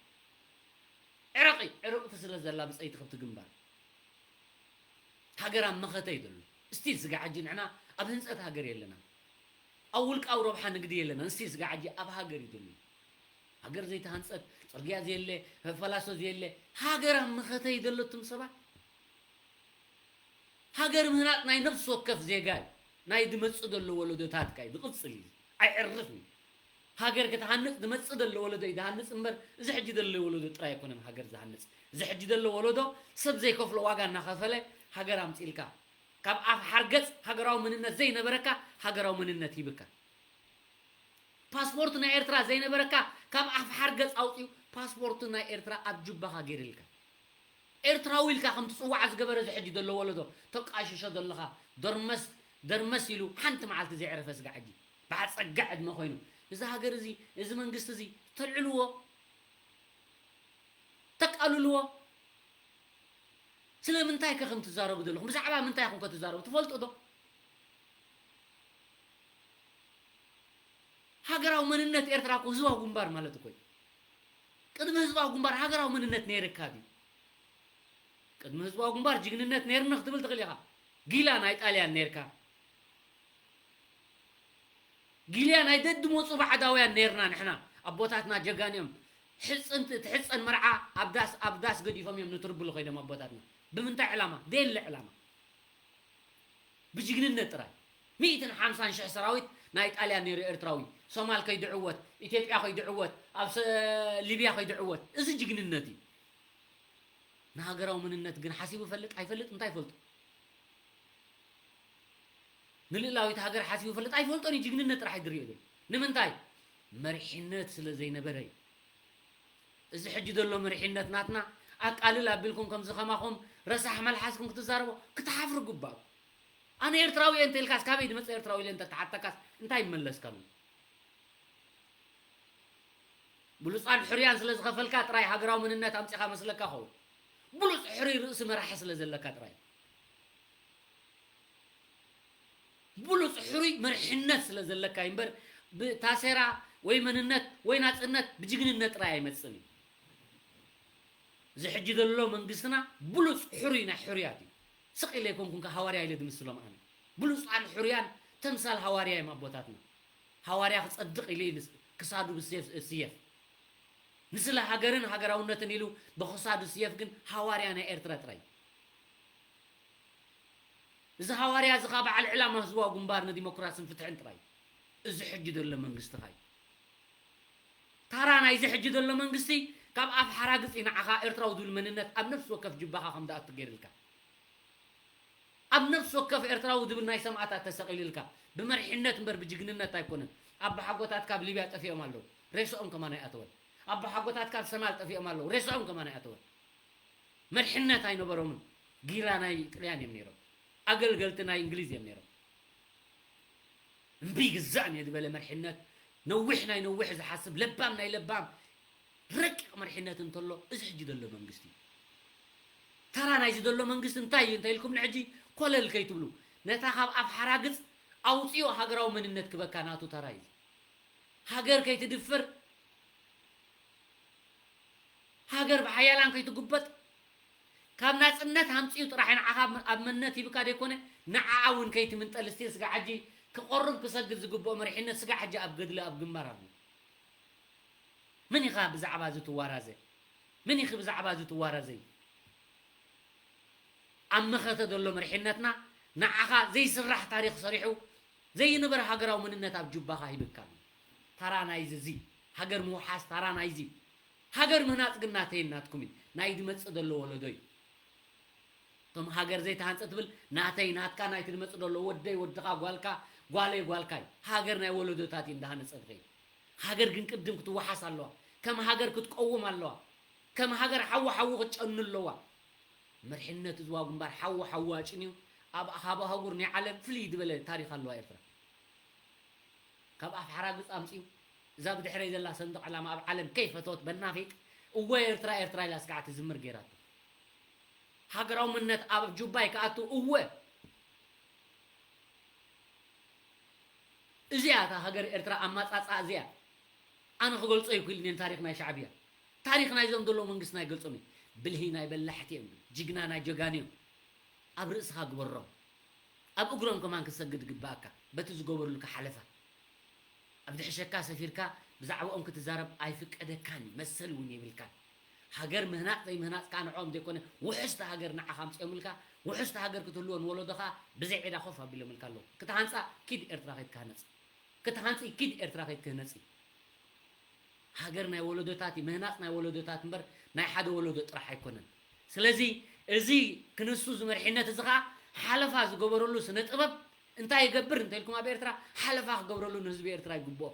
ዕረቒ፣ ዕርቕቲ ስለ ዘላ ብጸይቲ ከብቲ ግንባር። ሃገር ኣብ መኸተ እዩ ዘሎ። እስቲል ስጋ ሕጂ ንሕና ኣብ ህንጸት ሃገር የለና። ኣብ ውልቃዊ ረብሓ ንግዲ የለና። እስቲል ስጋ ሕጂ ኣብ ሃገር እዩ ዘሎ። ሃገር ዘይተሃንጸት፣ ጽርግያ ዘየለ፣ ፈላሶ ዘየለ፣ ሃገር ኣብ መኸተ እዩ ዘሎ እቱም ሰባት። ሃገር ምህናጽ ናይ ነፍሲ ወከፍ ዜጋ እዩ። ናይ ዝመጽእ ዘሎ ወለዶታትካ እዩ። ዝቕጽል እዩ። ኣይዕርፍን እዩ። ሃገር ክትሃንጽ ዝመጽእ ዘሎ ወለዶ እዩ ዝሃንጽ እምበር፣ እዚ ሕጂ ዘሎ ወለዶ ጥራይ ኣይኮነን ሃገር ዝሃንጽ። እዚ ሕጂ ዘሎ ወለዶ ሰብ ዘይከፍሎ ዋጋ እናኸፈለ ሃገር ኣምጺእልካ። ካብ ኣፍ ሓርገጽ ሃገራዊ መንነት ዘይነበረካ ሃገራዊ መንነት ሂብካ። ፓስፖርት ናይ ኤርትራ ዘይነበረካ ካብ ኣፍ ሓርገጽ ኣውጺኡ ፓስፖርት ናይ ኤርትራ ኣብ ጁባኻ ገይርልካ። ኤርትራዊ ኢልካ ከም ትጽዋዕ ዝገበረ እዚ ሕጂ ዘሎ ወለዶ ተቃሽሾ ዘለኻ፣ ደርመስ ደርመስ ኢሉ ሓንቲ መዓልቲ ዘይዕረፈ ስጋ ሕጂ ብዓጸጋ ዕድመ ኮይኑ፣ እዚ ሃገር እዚ፣ እዚ መንግስቲ እዚ ተልዕልዎ፣ ተቃልልዎ። ስለምንታይ ከ ከም ትዛረቡ ዘለኹም? ብዛዕባ ምንታይ ኢኹም ከ ትዛረቡ? ትፈልጡ ዶ? ሃገራዊ መንነት ኤርትራ እኮ ህዝባዊ ግንባር ማለት እኮ እዩ። ቅድሚ ህዝባዊ ግንባር ሃገራዊ መንነት ነይርካ ድዩ? ቅድሚ ህዝባዊ ግንባር ጅግንነት ነይርና ክትብል ትኽእል ኢኻ። ጊላ ናይ ጣልያን ነይርካ። ጊላ ናይ ደድመጹ ባዕዳውያን ነይርና ንሕና። ኣቦታትና ጀጋን እዮም። ሕጽንቲ-፣ ትሕጸን መርዓ ኣብ ዳስ፣ ኣብ ዳስ ገዲፎም እዮም ንትርብሉ ከይዶም ኣቦታትና። ብምንታይ ዕላማ? ደየለ ዕላማ። ብጅግንነት ጥራይ። ሚእትን ሓምሳን ሽሕ ሰራዊት ናይ ጣልያን ነይሩ ኤርትራዊ። ሶማል ከይድዕወት፣ ኢትዮጵያ ከይድዕወት፣ ኣብ ሰ-፣ ሊብያ ከይድዕወት። እዚ ጅግንነት እዩ። ንሃገራዊ መንነት ግን ሓሲቡ ይፈልጥ ኣይፈልጥ እንታይ ይፈልጡ? ንልእላዊት ሃገር ሓሲቡ ይፈልጥ ኣይፈልጦን እዩ። ጅግንነት ጥራሕ እዩ ዝሪኦ ዘሎ። ንምንታይ? መሪሕነት ስለ ዘይነበረ እዩ። እዚ ሕጂ ዘሎ መሪሕነት ናትና ኣቃልል ኣቢልኩም ከምዚ ከማኹም ረሳሕ መልሓስኩም ክትዛረቦ ክትሓፍሩ ግባእ። ኣነ ኤርትራዊ እየ እንተ ኢልካስ ካበይ ዝመጽእ ኤርትራዊ ኢለ እንተ ተሓተካስ እንታይ ይመለስካሉ? ብሉጻን ሕሩያን ስለ ዝኸፈልካ ጥራይ ሃገራዊ መንነት ኣምጺኻ መስለካ ኸውን። ብሉጽ ሕሩይ ርእሲ መራሒ ስለ ዘለካ ጥራይ። ብሉጽ ሕሩይ መርሕነት ስለ ዘለካ እዩ እምበር ብታሴራ ወይ መንነት ወይ ናጽነት ብጅግንነት ጥራይ ኣይመጽእን እዩ። እዚ ሕጂ ዘሎ መንግስትና ብሉጽ ሕሩይ ናይ ሕሩያት እዩ። ስቕ ኢለ ኣይኮንኩን ከ ሃዋርያ ኢለ ዝምስሎም ኣነ። ብሉጻን ሕሩያን ተምሳል ሃዋርያ እዮም ኣቦታትና። ሃዋርያ ክጸድቕ ኢሉ እዩ ክሳዱ ብስየፍ፣ ስየፍ። ንስለ ሃገርን ሃገራውነትን ኢሉ ብኽሳዱ ስየፍ ግን ሃዋርያ ናይ ኤርትራ ጥራይ። እዚ ሃዋርያ እዚ ኸኣ በዓል ዕላማ ህዝባዊ ግንባር ንዲሞክራስን ፍትሕን ጥራይ። እዚ ሕጂ ዘሎ መንግስትኻ እዩ። ታራ ናይዚ ሕጂ ዘሎ መንግስቲ ካብ ኣፍ ሓራግጺ ንዓኻ ኤርትራዊ ዝብል መንነት ኣብ ነፍሲ ወከፍ ጅባኻ ከም ዝኣቱ ገይርልካ። ኣብ ነፍሲ ወከፍ ኤርትራዊ ዝብል ናይ ሰማእታት ተሰቒልልካ። ብመሪሕነት እምበር ብጅግንነት ኣይኮነን። ኣቦሓጎታት ካብ ሊብያ ጠፊኦም ኣለዉ። ሬስኦም ከማን ኣይኣተወን። ኣቦሓጎታት ካብ ሰማል ጠፊኦም ኣለዉ። ሬስኦም ከማን ኣይኣተወን። መሪሕነት ኣይነበሮምን። ጊላ ናይ ጥልያን እዮም ነይሮም። ኣገልገልቲ ናይ እንግሊዝ እዮም ነይሮም። እምቢ ግዛእን እየ ዝበለ መርሕነት፣ ነዊሕ ናይ ነዊሕ ዝሓስብ፣ ለባም ናይ ለባም፣ ረቂቕ መርሕነት እንተሎ፣ እዚ ሕጂ ዘሎ መንግስቲ እዩ። ተራ ናይዚ ዘሎ መንግስቲ እንታይ እዩ እንተ ኢልኩም ንሕጂ ኮለል ከይትብሉ፣ ነታ ካብ ኣፍ ሓራግጽ ኣውፅኦ፣ ሃገራዊ መንነት ክበካ ናቱ ተራ እዩ። ሃገር ከይትድፍር፣ ሃገር ብሓያላን ከይትጉበጥ፣ ካብ ናጽነት ኣምጺኡ ጥራሕ ንዓኻ ኣብ መንነት ሂብካ ደይኮነ፣ ንዓኣ እውን ከይትምንጠል፣ ስቲል ስጋ ሕጂ ክቆርብ ክሰግድ ዝግብኦ መሪሕነት ስጋ ሕጂ ኣብ ገድሊ ኣብ ግንባር ኣሎ። መን ኢኻ ብዛዕባ እዚ ትዋራዘ? መን ኢኺ ብዛዕባ እዚ ትዋራዘይ? ኣብ መኸተ ዘሎ መሪሕነትና ንዓኻ ዘይስራሕ ታሪኽ ሰሪሑ ዘይንበር ሃገራዊ መንነት ኣብ ጁባኻ ሂብካ ኣሎ። ታራ ናይዚ እዚ ሃገር ምውሓስ ታራ ናይዚ ሃገር ምህናጽ ግን ናተይን ናትኩምን ናይ ዝመጽእ ዘሎ ወለዶ እዩ። እቶም ሃገር ዘይተሃንጸ ትብል ናተይ ናትካ ናይ ትመጽእ ዘሎ ወደይ ወድኻ ጓልካ ጓለይ ጓልካ እዩ። ሃገር ናይ ወለዶታት እዩ እንዳሃነጸ ዝኸይድ። ሃገር ግን ቅድም ክትወሓስ ኣለዋ። ከም ሃገር ክትቀውም ኣለዋ። ከም ሃገር ሓዊ ሓዊ ክትጨኑ ኣለዋ። መርሕነት ህዝባዊ ግንባር ሓዊ ሓዊ ኣጭንዩ ኣብ ካብ ኣህጉር ናይ ዓለም ፍልይ ዝበለ ታሪኽ ኣለዋ ኤርትራ። ካብ ኣፍ ሓራግጽ ኣምጺኡ እዛ ብድሕረይ ዘላ ሰንደቕ ዕላማ ኣብ ዓለም ከይፈተወት በናፊቅ እወ ኤርትራ ኤርትራ ኢላ ስጋዕ ትዝምር ገይራቶ። ሃገራዊ መንነት ኣብ ጁባይ ክኣቱ እወ እዚኣ እታ ሃገር ኤርትራ ኣማጻጻ እዚኣ ኣነ ክገልጾ ይክእል እኔን ታሪኽ ናይ ሻዕብያ ታሪኽ ናይዞም ዘለዉ መንግስትና ኣይገልጾም እዩ። ብልሂ ናይ በላሕቲ እዮም፣ ጅግና ናይ ጀጋኑ እዮም። ኣብ ርእስኻ ግበሮም። ኣብ እግሮም ከማን ክትሰግድ ይግባኣካ በቲ ዝገበሩልካ ሓለፋ። ኣብ ድሕሸካ ሰፊርካ ብዛዕባኦም ክትዛረብ ኣይፍቀደካን እዩ፣ መሰል እውን የብልካን። ሃገር ምህናጽ ዘይምህናጽ ከኣ ንዕኦም ዘይኮነ ውሕስቲ ሃገር ንዓኻ ኣምጺኦምልካ፣ ውሕስቲ ሃገር ክትህልዎ ንወለዶኻ ብዘይ ዕዳ ኮፍ ኣቢሎምልካ ኣለዉ። ክትሃንጻ ኪድ ኤርትራ ከይትካነጽ። ክትሃንጺ ኪድ ኤርትራ ከይትክህነጺ። ሃገር ናይ ወለዶታት እዩ። ምህናጽ ናይ ወለዶታት እምበር ናይ ሓደ ወለዶ ጥራሕ ኣይኮነን። ስለዚ እዚ ክንሱ ዝመርሒነት እዚ ኸኣ ሓለፋ ዝገበረሉ ስነ ጥበብ እንታይ ይገብር እንተልኩም ኣብ ኤርትራ ሓለፋ ክገብረሉ ንህዝቢ ኤርትራ ይግብኦ።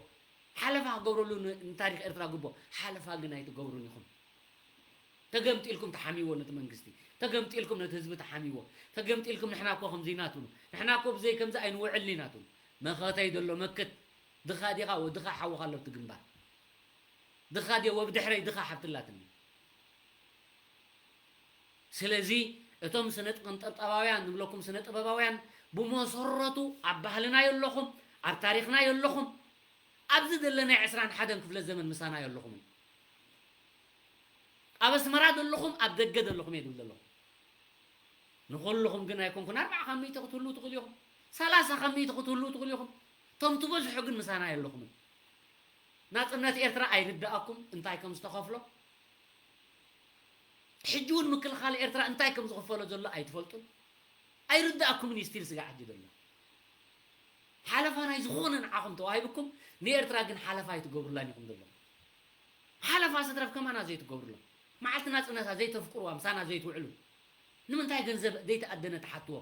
ሓለፋ ክገብረሉ ን-፣ ንታሪኽ ኤርትራ ይግብኦ። ሓለፋ ግን ኣይትገብሩን ኢኹም። ተገምጢልኩም ተሓሚዎ ነቲ መንግስቲ፣ ተገምጢልኩም ነቲ ህዝቢ ተሓሚዎ፣ ተገምጢልኩም ንሕና እኮ ከምዚ ኢና ትብሉ፣ ንሕና እኮ ብዘይ ከምዚ ኣይንውዕልን ኢና ትብሉ። መኸተይ ዘሎ መክት፣ ድኻ ዲኻ ወድኻ ሓውኻ ኣሎ ኣብቲ ግንባር። ድኻ ድየ ወብድሕረይ ድኻ ሓብቲ ኣላትኒ። ስለዚ እቶም ስነ ጥበባውያን ንብለኩም ስነ ጥበባውያን ብመሰረቱ ኣብ ባህልና የለኹም፣ ኣብ ታሪኽና የለኹም። ኣብዚ ዘለናይ ዕስራን ሓደን ክፍለ ዘመን ምሳና የለኹምን። ኣብ ኣስመራ ዘለኹም ኣብ ደገ ዘለኹም እየ ዝብል ዘለኹ። ንኹልኹም ግን ኣይኮንኩን። ኣርብዓ ካብ ሚእቲ ክትህልዉ ትኽእሉ ኢኹም። ሰላሳ ካብ ሚእቲ ክትህልዉ ትኽእሉ ኢኹም። እቶም ትበዝሑ ግን ምሳና የለኹምን። ናጽነት ኤርትራ ኣይርድኣኩም እንታይ ከም ዝተኸፍሎ። ሕጂ እውን ምክልኻል ኤርትራ እንታይ ከም ዝኽፈሎ ዘሎ ኣይትፈልጡን። ኣይርድኣኩምን እዩ ስቲል ስጋ ሕጂ ዘሎ። ሓለፋ ናይ ዝኾነ ንዓኹም ተዋሂብኩም ንኤርትራ ግን ሓለፋ ኣይትገብሩላን ኢኹም ዘለኹም። ሓለፋ ስድረፍ ከማና ዘይትገብሩሎም። መዓልቲ ናጽነታ ዘይተፍቅሩዋ ምሳና ዘይትውዕሉ። ንምንታይ ገንዘብ ዘይተኣደነ ትሓትዎ?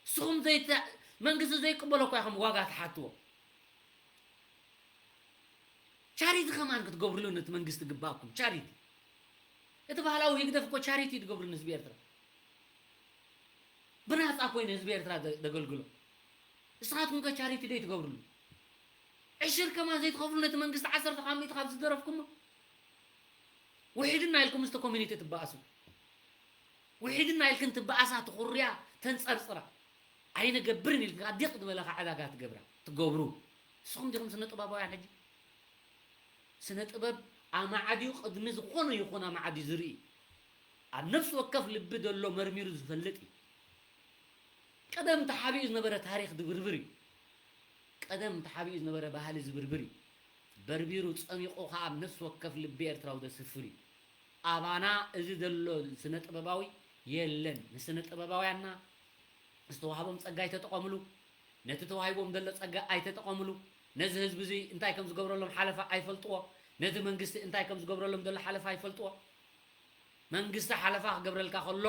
ንስኹም ዘይተ-፣ መንግስቲ ዘይቅበሎ እኳ ኢኹም ዋጋ ትሓትዎ። ቻሪቲ ከማን ክትገብሩሉ ነቲ መንግስቲ ግባእኩም። ቻሪቲ። እቲ ባህላዊ ህግደፍ እኮ ቻሪቲ እዩ ትገብሩ ንህዝቢ ኤርትራ። ብናጻ እኮ እዩ ንህዝቢ ኤርትራ ዘ-፣ ዘገልግሎ። ንስኻትኩም ከ ቻሪቲ ደይ ትገብሩሉ? ዕሽር ከማን ዘይትኸፍሉ ነቲ መንግስቲ ዓሰርተ ካብ ሚእቲ ካብ ዝደረፍኩሞ? ውሒድና ኢልኩም ምስቲ ኮሚኒቲ ትበኣሱ። ውሒድና ኢልክን ትበኣሳ፣ ትኹርያ፣ ተንጸርጽራ። ኣይንገብርን ኢልክን ከኣ ዲቕ ዝበለ ከኣ ዕዳጋ ትገብራ፣ ትገብሩ። ንስኹም ዲኹም ስነ ጥበባውያን ሕጂ? ስነ ጥበብ ኣማዕድዩ ቅድሚ ዝኾነ ይኹን ኣማዕድዩ ዝርኢ፣ ኣብ ነፍሲ ወከፍ ልቢ ዘሎ መርሚሩ ዝፈልጥ እዩ። ቀደም ተሓቢኡ ዝነበረ ታሪኽ ድብርብር እዩ። ቀደም ተሓቢኡ ዝነበረ ባህሊ ዝብርብር እዩ። በርቢሩ ጸሚቑ ኸኣ ኣብ ነፍሲ ወከፍ ልቢ ኤርትራዊ ዘስፍር እዩ። ኣባና እዚ ዘሎ ስነ ጥበባዊ የለን። ንስነ ጥበባውያንና ዝተዋህቦም ጸጋ ኣይተጠቐምሉ። ነቲ ተዋሂቦም ዘሎ ጸጋ ኣይተጠቐምሉ። ነዚ ህዝቢ እዚ እንታይ ከም ዝገብረሎም ሓለፋ ኣይፈልጥዎ። ነቲ መንግስቲ እንታይ ከም ዝገብረሎም ዘሎ ሓለፋ ኣይፈልጥዎ። መንግስቲ ሓለፋ ክገብረልካ ከሎ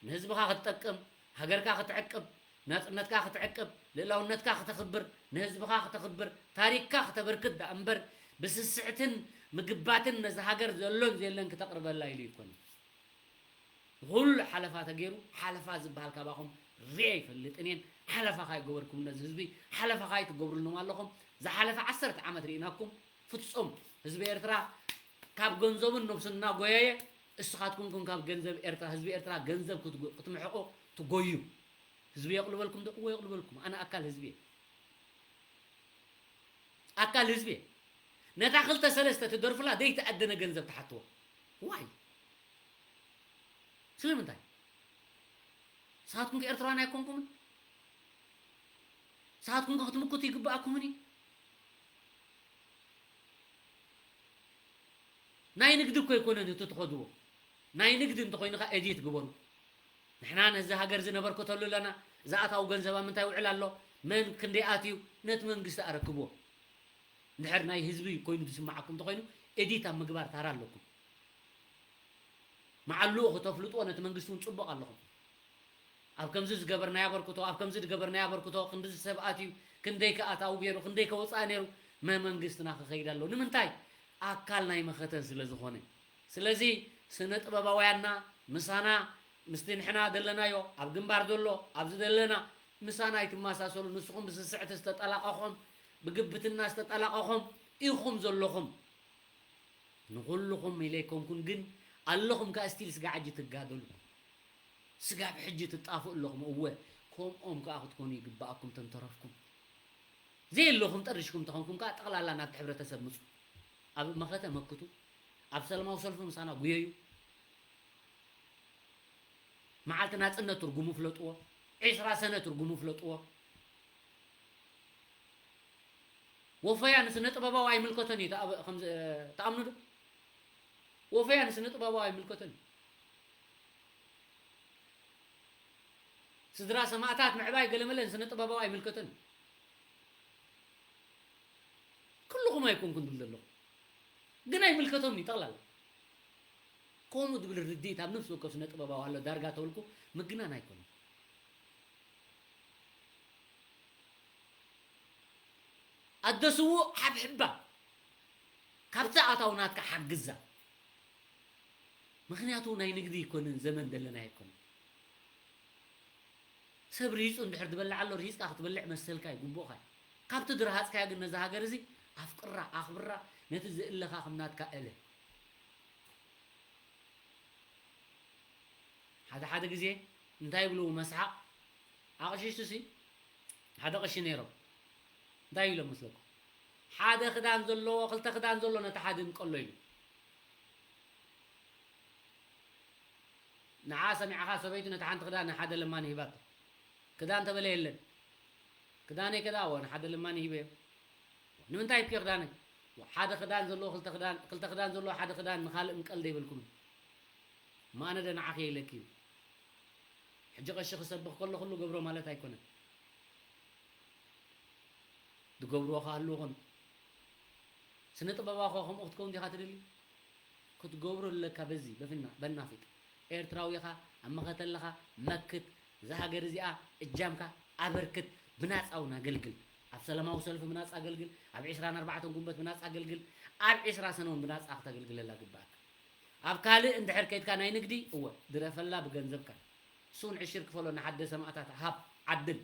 ንህዝብኻ ክትጠቅም፣ ሃገርካ ክትዕቅብ፣ ናጽነትካ ክትዕቅብ፣ ልእላውነትካ ክተኽብር፣ ንህዝብኻ ክተኽብር፣ ታሪኽካ ክተበርክት ደኣ እምበር ብስስዕትን ምግባትን ነዚ ሃገር ዘሎን ዘየለን ክተቕርበላ ኢሉ ኣይኮነን። ንኹሉ ሓለፋ ተገይሩ፣ ሓለፋ ዝበሃል ካባኹም ሪኤ ኣይፈልጥን እየን። ሓለፋ ካይገበርኩም ነዚ ህዝቢ፣ ሓለፋ ካይትገብሩሎም ኣለኹም። ዝሓለፈ ዓሰርተ ዓመት ርኢናኩም። ፍጹም ህዝቢ ኤርትራ ካብ ገንዘቡን ነብሱን እናጎየየ፣ እስኻትኩም ኩን ካብ ገንዘብ ኤርትራ፣ ህዝቢ ኤርትራ ገንዘብ ክትጎ-፣ ክትምሕቑ ትጎዩ። ህዝቢ የቕልበልኩም ዶ? እወ የቕልበልኩም። ኣነ ኣካል ህዝቢ እየ። ኣካል ህዝቢ እየ። ነታ ክልተ ሰለስተ ትደርፉላ ዘይተኣደነ ገንዘብ ትሓትዎ። ዋይ? ስለምንታይ? ንስኻትኩም ከ ኤርትራውያን ኣይኮንኩምን? ንስኻትኩም ከ ክትምክቱ ይግብኣኩምን እዩ? ናይ ንግዲ እኮ ኣይኮነን እቲ ትኸድዎ። ናይ ንግዲ እንተኾይኑ ኸኣ ኤዲት ግበሩ። ንሕና ነዚ ሃገር እዚ ነበርክተሉ ኣለና። ዝኣታው ገንዘብ ኣብ ምንታይ ይውዕል ኣሎ? መን ክንደይ ኣትዩ? ነቲ መንግስቲ ኣረክብዎ። እንድሕር ናይ ህዝቢ ኮይኑ ዝስምዓኩም እንተኾይኑ ኤዲት ኣብ ምግባር ታራ ኣለኩም። መዓልኡ ክተፍልጥዎ ነቲ መንግስቲ እውን ጽቡቕ ኣለኹም። ኣብ ከምዚ ዝገበርናዮ ኣበርክቶ፣ ኣብ ከምዚ ዝገበርናዮ ኣበርክቶ፣ ክንድዚ ሰብ ኣትዩ፣ ክንደይ ከ ኣታዊ ገይሩ፣ ክንደይ ከ ወጻኢ ነይሩ፣ መ-፣ መንግስትና ክኸይድ ኣለዎ። ንምንታይ? ኣካል ናይ መኸተ ስለ ዝኾነ። ስለዚ ስነ ጥበባውያንና ምሳና፣ ምስቲ ንሕና ዘለናዮ፣ ኣብ ግንባር ዘሎ፣ ኣብዚ ዘለና፣ ምሳና ኣይትመሳሰሉ። ንስኹም ብስስዕቲ ዝተጠላቐኹም፣ ብግብትና ዝተጠላቐኹም ኢኹም ዘለኹም። ንኹልኹም ኢለ ኣይኮንኩን፣ ግን ኣለኹም ከኣ ስቲል ስጋዕ ሕጂ ትጋደሉ። ስጋብ ሕጂ ትጣፍኡ ኣለኹም። እወ፣ ከምኦም ከኣ ክትኮኑ ይግብኣኩም ተንተረፍኩም። ዘየለኹም ጠሪሽኩም ተኾንኩም ከኣ ጠቕላላ ናብቲ ሕብረተሰብ ምጹ። ኣብ መኸተ መክቱ፣ ኣብ ሰላማዊ ሰልፊ ምሳና ጉየዩ። መዓልቲ ናጽነት ትርጉሙ ፍለጥዎ። ዒስራ ሰነ ትርጉሙ ፍለጥዎ። ወፈያ ንስነ ጥበባዊ ኣይምልከቶን እዩ። ተኣብ-፣ ከም ዝ-፣ ተኣምኑ ዶ? ወፈያ ንስነ ጥበባዊ ኣይምልከቶን እዩ። ስድራ ሰማእታት ምዕባይ ገለመለ ንስነ ጥበባዊ ኣይምልከቶን እዩ። ኩልኹም ኣይኮንኩን ድብል ዘለኹ። ግን ኣይምልከቶምን እዩ ጠቕላላ። ከምኡ ድብል ርድኢት ኣብ ነፍሲ ወከፍ ስነ ጥበባዊ ኣሎ ዳርጋ ተበልኩ ምግናን ኣይኮነን። ኣደ ስዉእ ሓብሕባ፣ ካብቲ ኣታዊ ናትካ ሓግዛ። ምኽንያቱ ናይ ንግዲ ኣይኮነን፣ ዘመን ደለናዮ ኣይኮነን። ሰብ ርሂጹ እንድሕር ትበልዕ ኣሎ፣ ርሂጽካ ክትበልዕ መሰልካ እዩ፣ ግቡእካ እዩ። ካብቲ ድረሃጽካዮ ግን ነዛ ሃገር እዚ ኣፍቅራ፣ ኣኽብራ፣ ነቲ ዝእለኻ ከም ናትካ እለ። ሓደ ሓደ ግዜ እንታይ ይብሉ መስሓቕ፣ ኣቕሽሽቱሲ ሓደ ቅሺ ነይሮም። እንታይ ኢሎም መስለኩም? ሓደ ክዳን ዘለዎ፣ ክልተ ክዳን ዘሎ ነቲ ሓደ ይምቀሎ ኢሉ። ንዓ ሰሚዕኻ ሰበይቱ ነቲ ሓንቲ ክዳን ንሓደ ለማኒ ሂባቶ። ክዳን ተበለ የለን። ክዳነይ ከዳ፣ እወ፣ ንሓደ ለማኒ ሂበዮ። ንምንታይ ሂብክዮ ክዳነይ? ሓደ ክዳን ዘለዎ፣ ክልተ ክዳን፣ ክልተ ክዳን ዘለዎ ሓደ ክዳን ንኻልእ ምቀል ዶ ይበልኩምን? እሞ ኣነ ዶ ንዓኺ ኢለኪ እዩ? ሕጂ ቀሺ ክሰብኽ ከሎ ኩሉ ገብሮ ማለት ኣይኮነን። ዝገብርዎ ክሃልዉ ይኾኑ። ስነ ጥበባዊ ኸ ከምኡ ክትከውን ዲኻ ትደሊ? ክትገብሮ ኣለካ በዚ በፍና-፣ በናፊጥ። ኤርትራዊ ኢኻ፣ ኣብ መኸተ ኣለኻ፣ መክት። እዛ ሃገር እዚኣ እጃምካ ኣበርክት፣ ብናጻ እውን ኣገልግል። ኣብ ሰላማዊ ሰልፊ ብናጻ ኣገልግል፣ ኣብ ዒስራን ኣርባዕተን ጉንበት ብናጻ ኣገልግል፣ ኣብ ዒስራ ሰነ እውን ብናጻ ክተገልግለላ ግብኣካ። ኣብ ካልእ እንድሕር ከይድካ ናይ ንግዲ፣ እወ፣ ድረፈላ ብገንዘብካ። እሱ እውን ዕሽር ክፈሎ ንሓደ ሰማእታት ሃብ፣ ዓድል።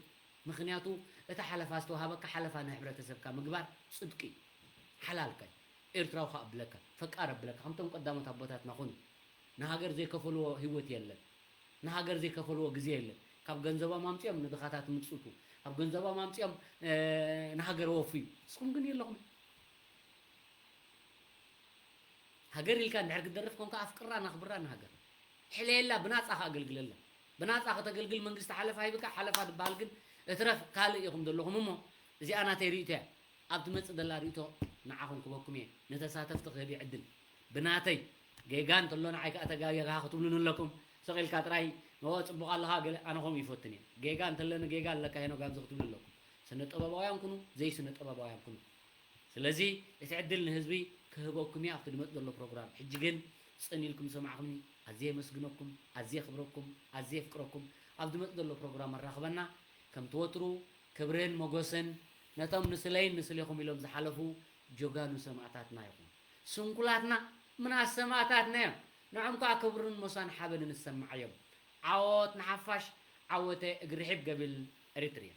ምኽንያቱ እቲ ሓለፋ ዝተዋሃበካ ሓለፋ ንሕብረተሰብካ ምግባር ጽድቂ እዩ። ሓላልካ እዩ። ኤርትራዊ ከኣ እብለካ፣ ፈቃር እብለካ፣ ከምቶም ቀዳሞት ኣቦታትና ኩኑ። ንሃገር ዘይከፈልዎ ህይወት የለን። ንሃገር ዘይከፈልዎ ግዜ የለን። ካብ ገንዘቦም ኣምጺኦም ንድኻታት ምጽቱ። ካብ ገንዘቦም ኣምጺኦም፣ እ፣ ንሃገር ወፍዩ። ንስኹም ግን የለኹም። ሃገር ኢልካ እንድሕር ክትደርፍ ኮንካ ኣፍቅራ፣ ናኽብራ ንሃገር። ሕለየላ፣ ብናጻ ከኣገልግለላ። ብናጻ ከተገልግል መንግስቲ ሓለፋ ሂብካ፣ ሓለፋ ዝበሃል ግን እትረፍ ካልእ ኢኹም ዘለኹም እሞ፣ እዚኣ ናተይ ርእይቶ እያ። ኣብ ትመጽእ ዘላ ርእይቶ ንዓኹም ክበኩም እየ። ንተሳተፍቲ ክህብ እየ ዕድል። ብናተይ ጌጋ እንተሎ ንዓይ ከኣ ተጋጊኻ ክትብሉኒ ኣለኩም። ስቕ ኢልካ ጥራይ፣ "ኦ፣ ጽቡቕ ኣለኻ" ገለ፣ ኣነ ከምኡ ይፈትን እየ። ጌጋ እንተለኒ ጌጋ ኣለካ ሄኖክ ኣብዚ ክትብሉ ኣለኩም። ስነ ጥበባውያን ኩኑ፣ ዘይስነ ጥበባውያን ኩኑ። ስለዚ እቲ ዕድል ንህዝቢ ክህበኩም እየ ኣብቲ ዝመጽእ ዘሎ ፕሮግራም። ሕጂ ግን ጽን ኢልኩም ዝሰማዕኩምኒ ኣዝየ የመስግነኩም፣ ኣዝየ የኽብረኩም፣ ኣዝየ የፍቅረኩም። ኣብ ዝመጽእ ዘሎ ፕሮግራም ኣራኽበና። ከምቲ ወትሩ ክብርን ሞገስን ነቶም ንስለይን ንስሌኹም ኢሎም ዝሓለፉ ጀጋኑ ሰማእታትና ይኹን። ስንኩላትና ምናት ሰማእታትና እዮም። ንዖም ከዓ ክብርን ሞሳን ሓበንን ዝሰማዓዮም። ዓወት ንሓፋሽ፣ ዓወተ እግሪ ሒብ ገብል ኤሪትርያ።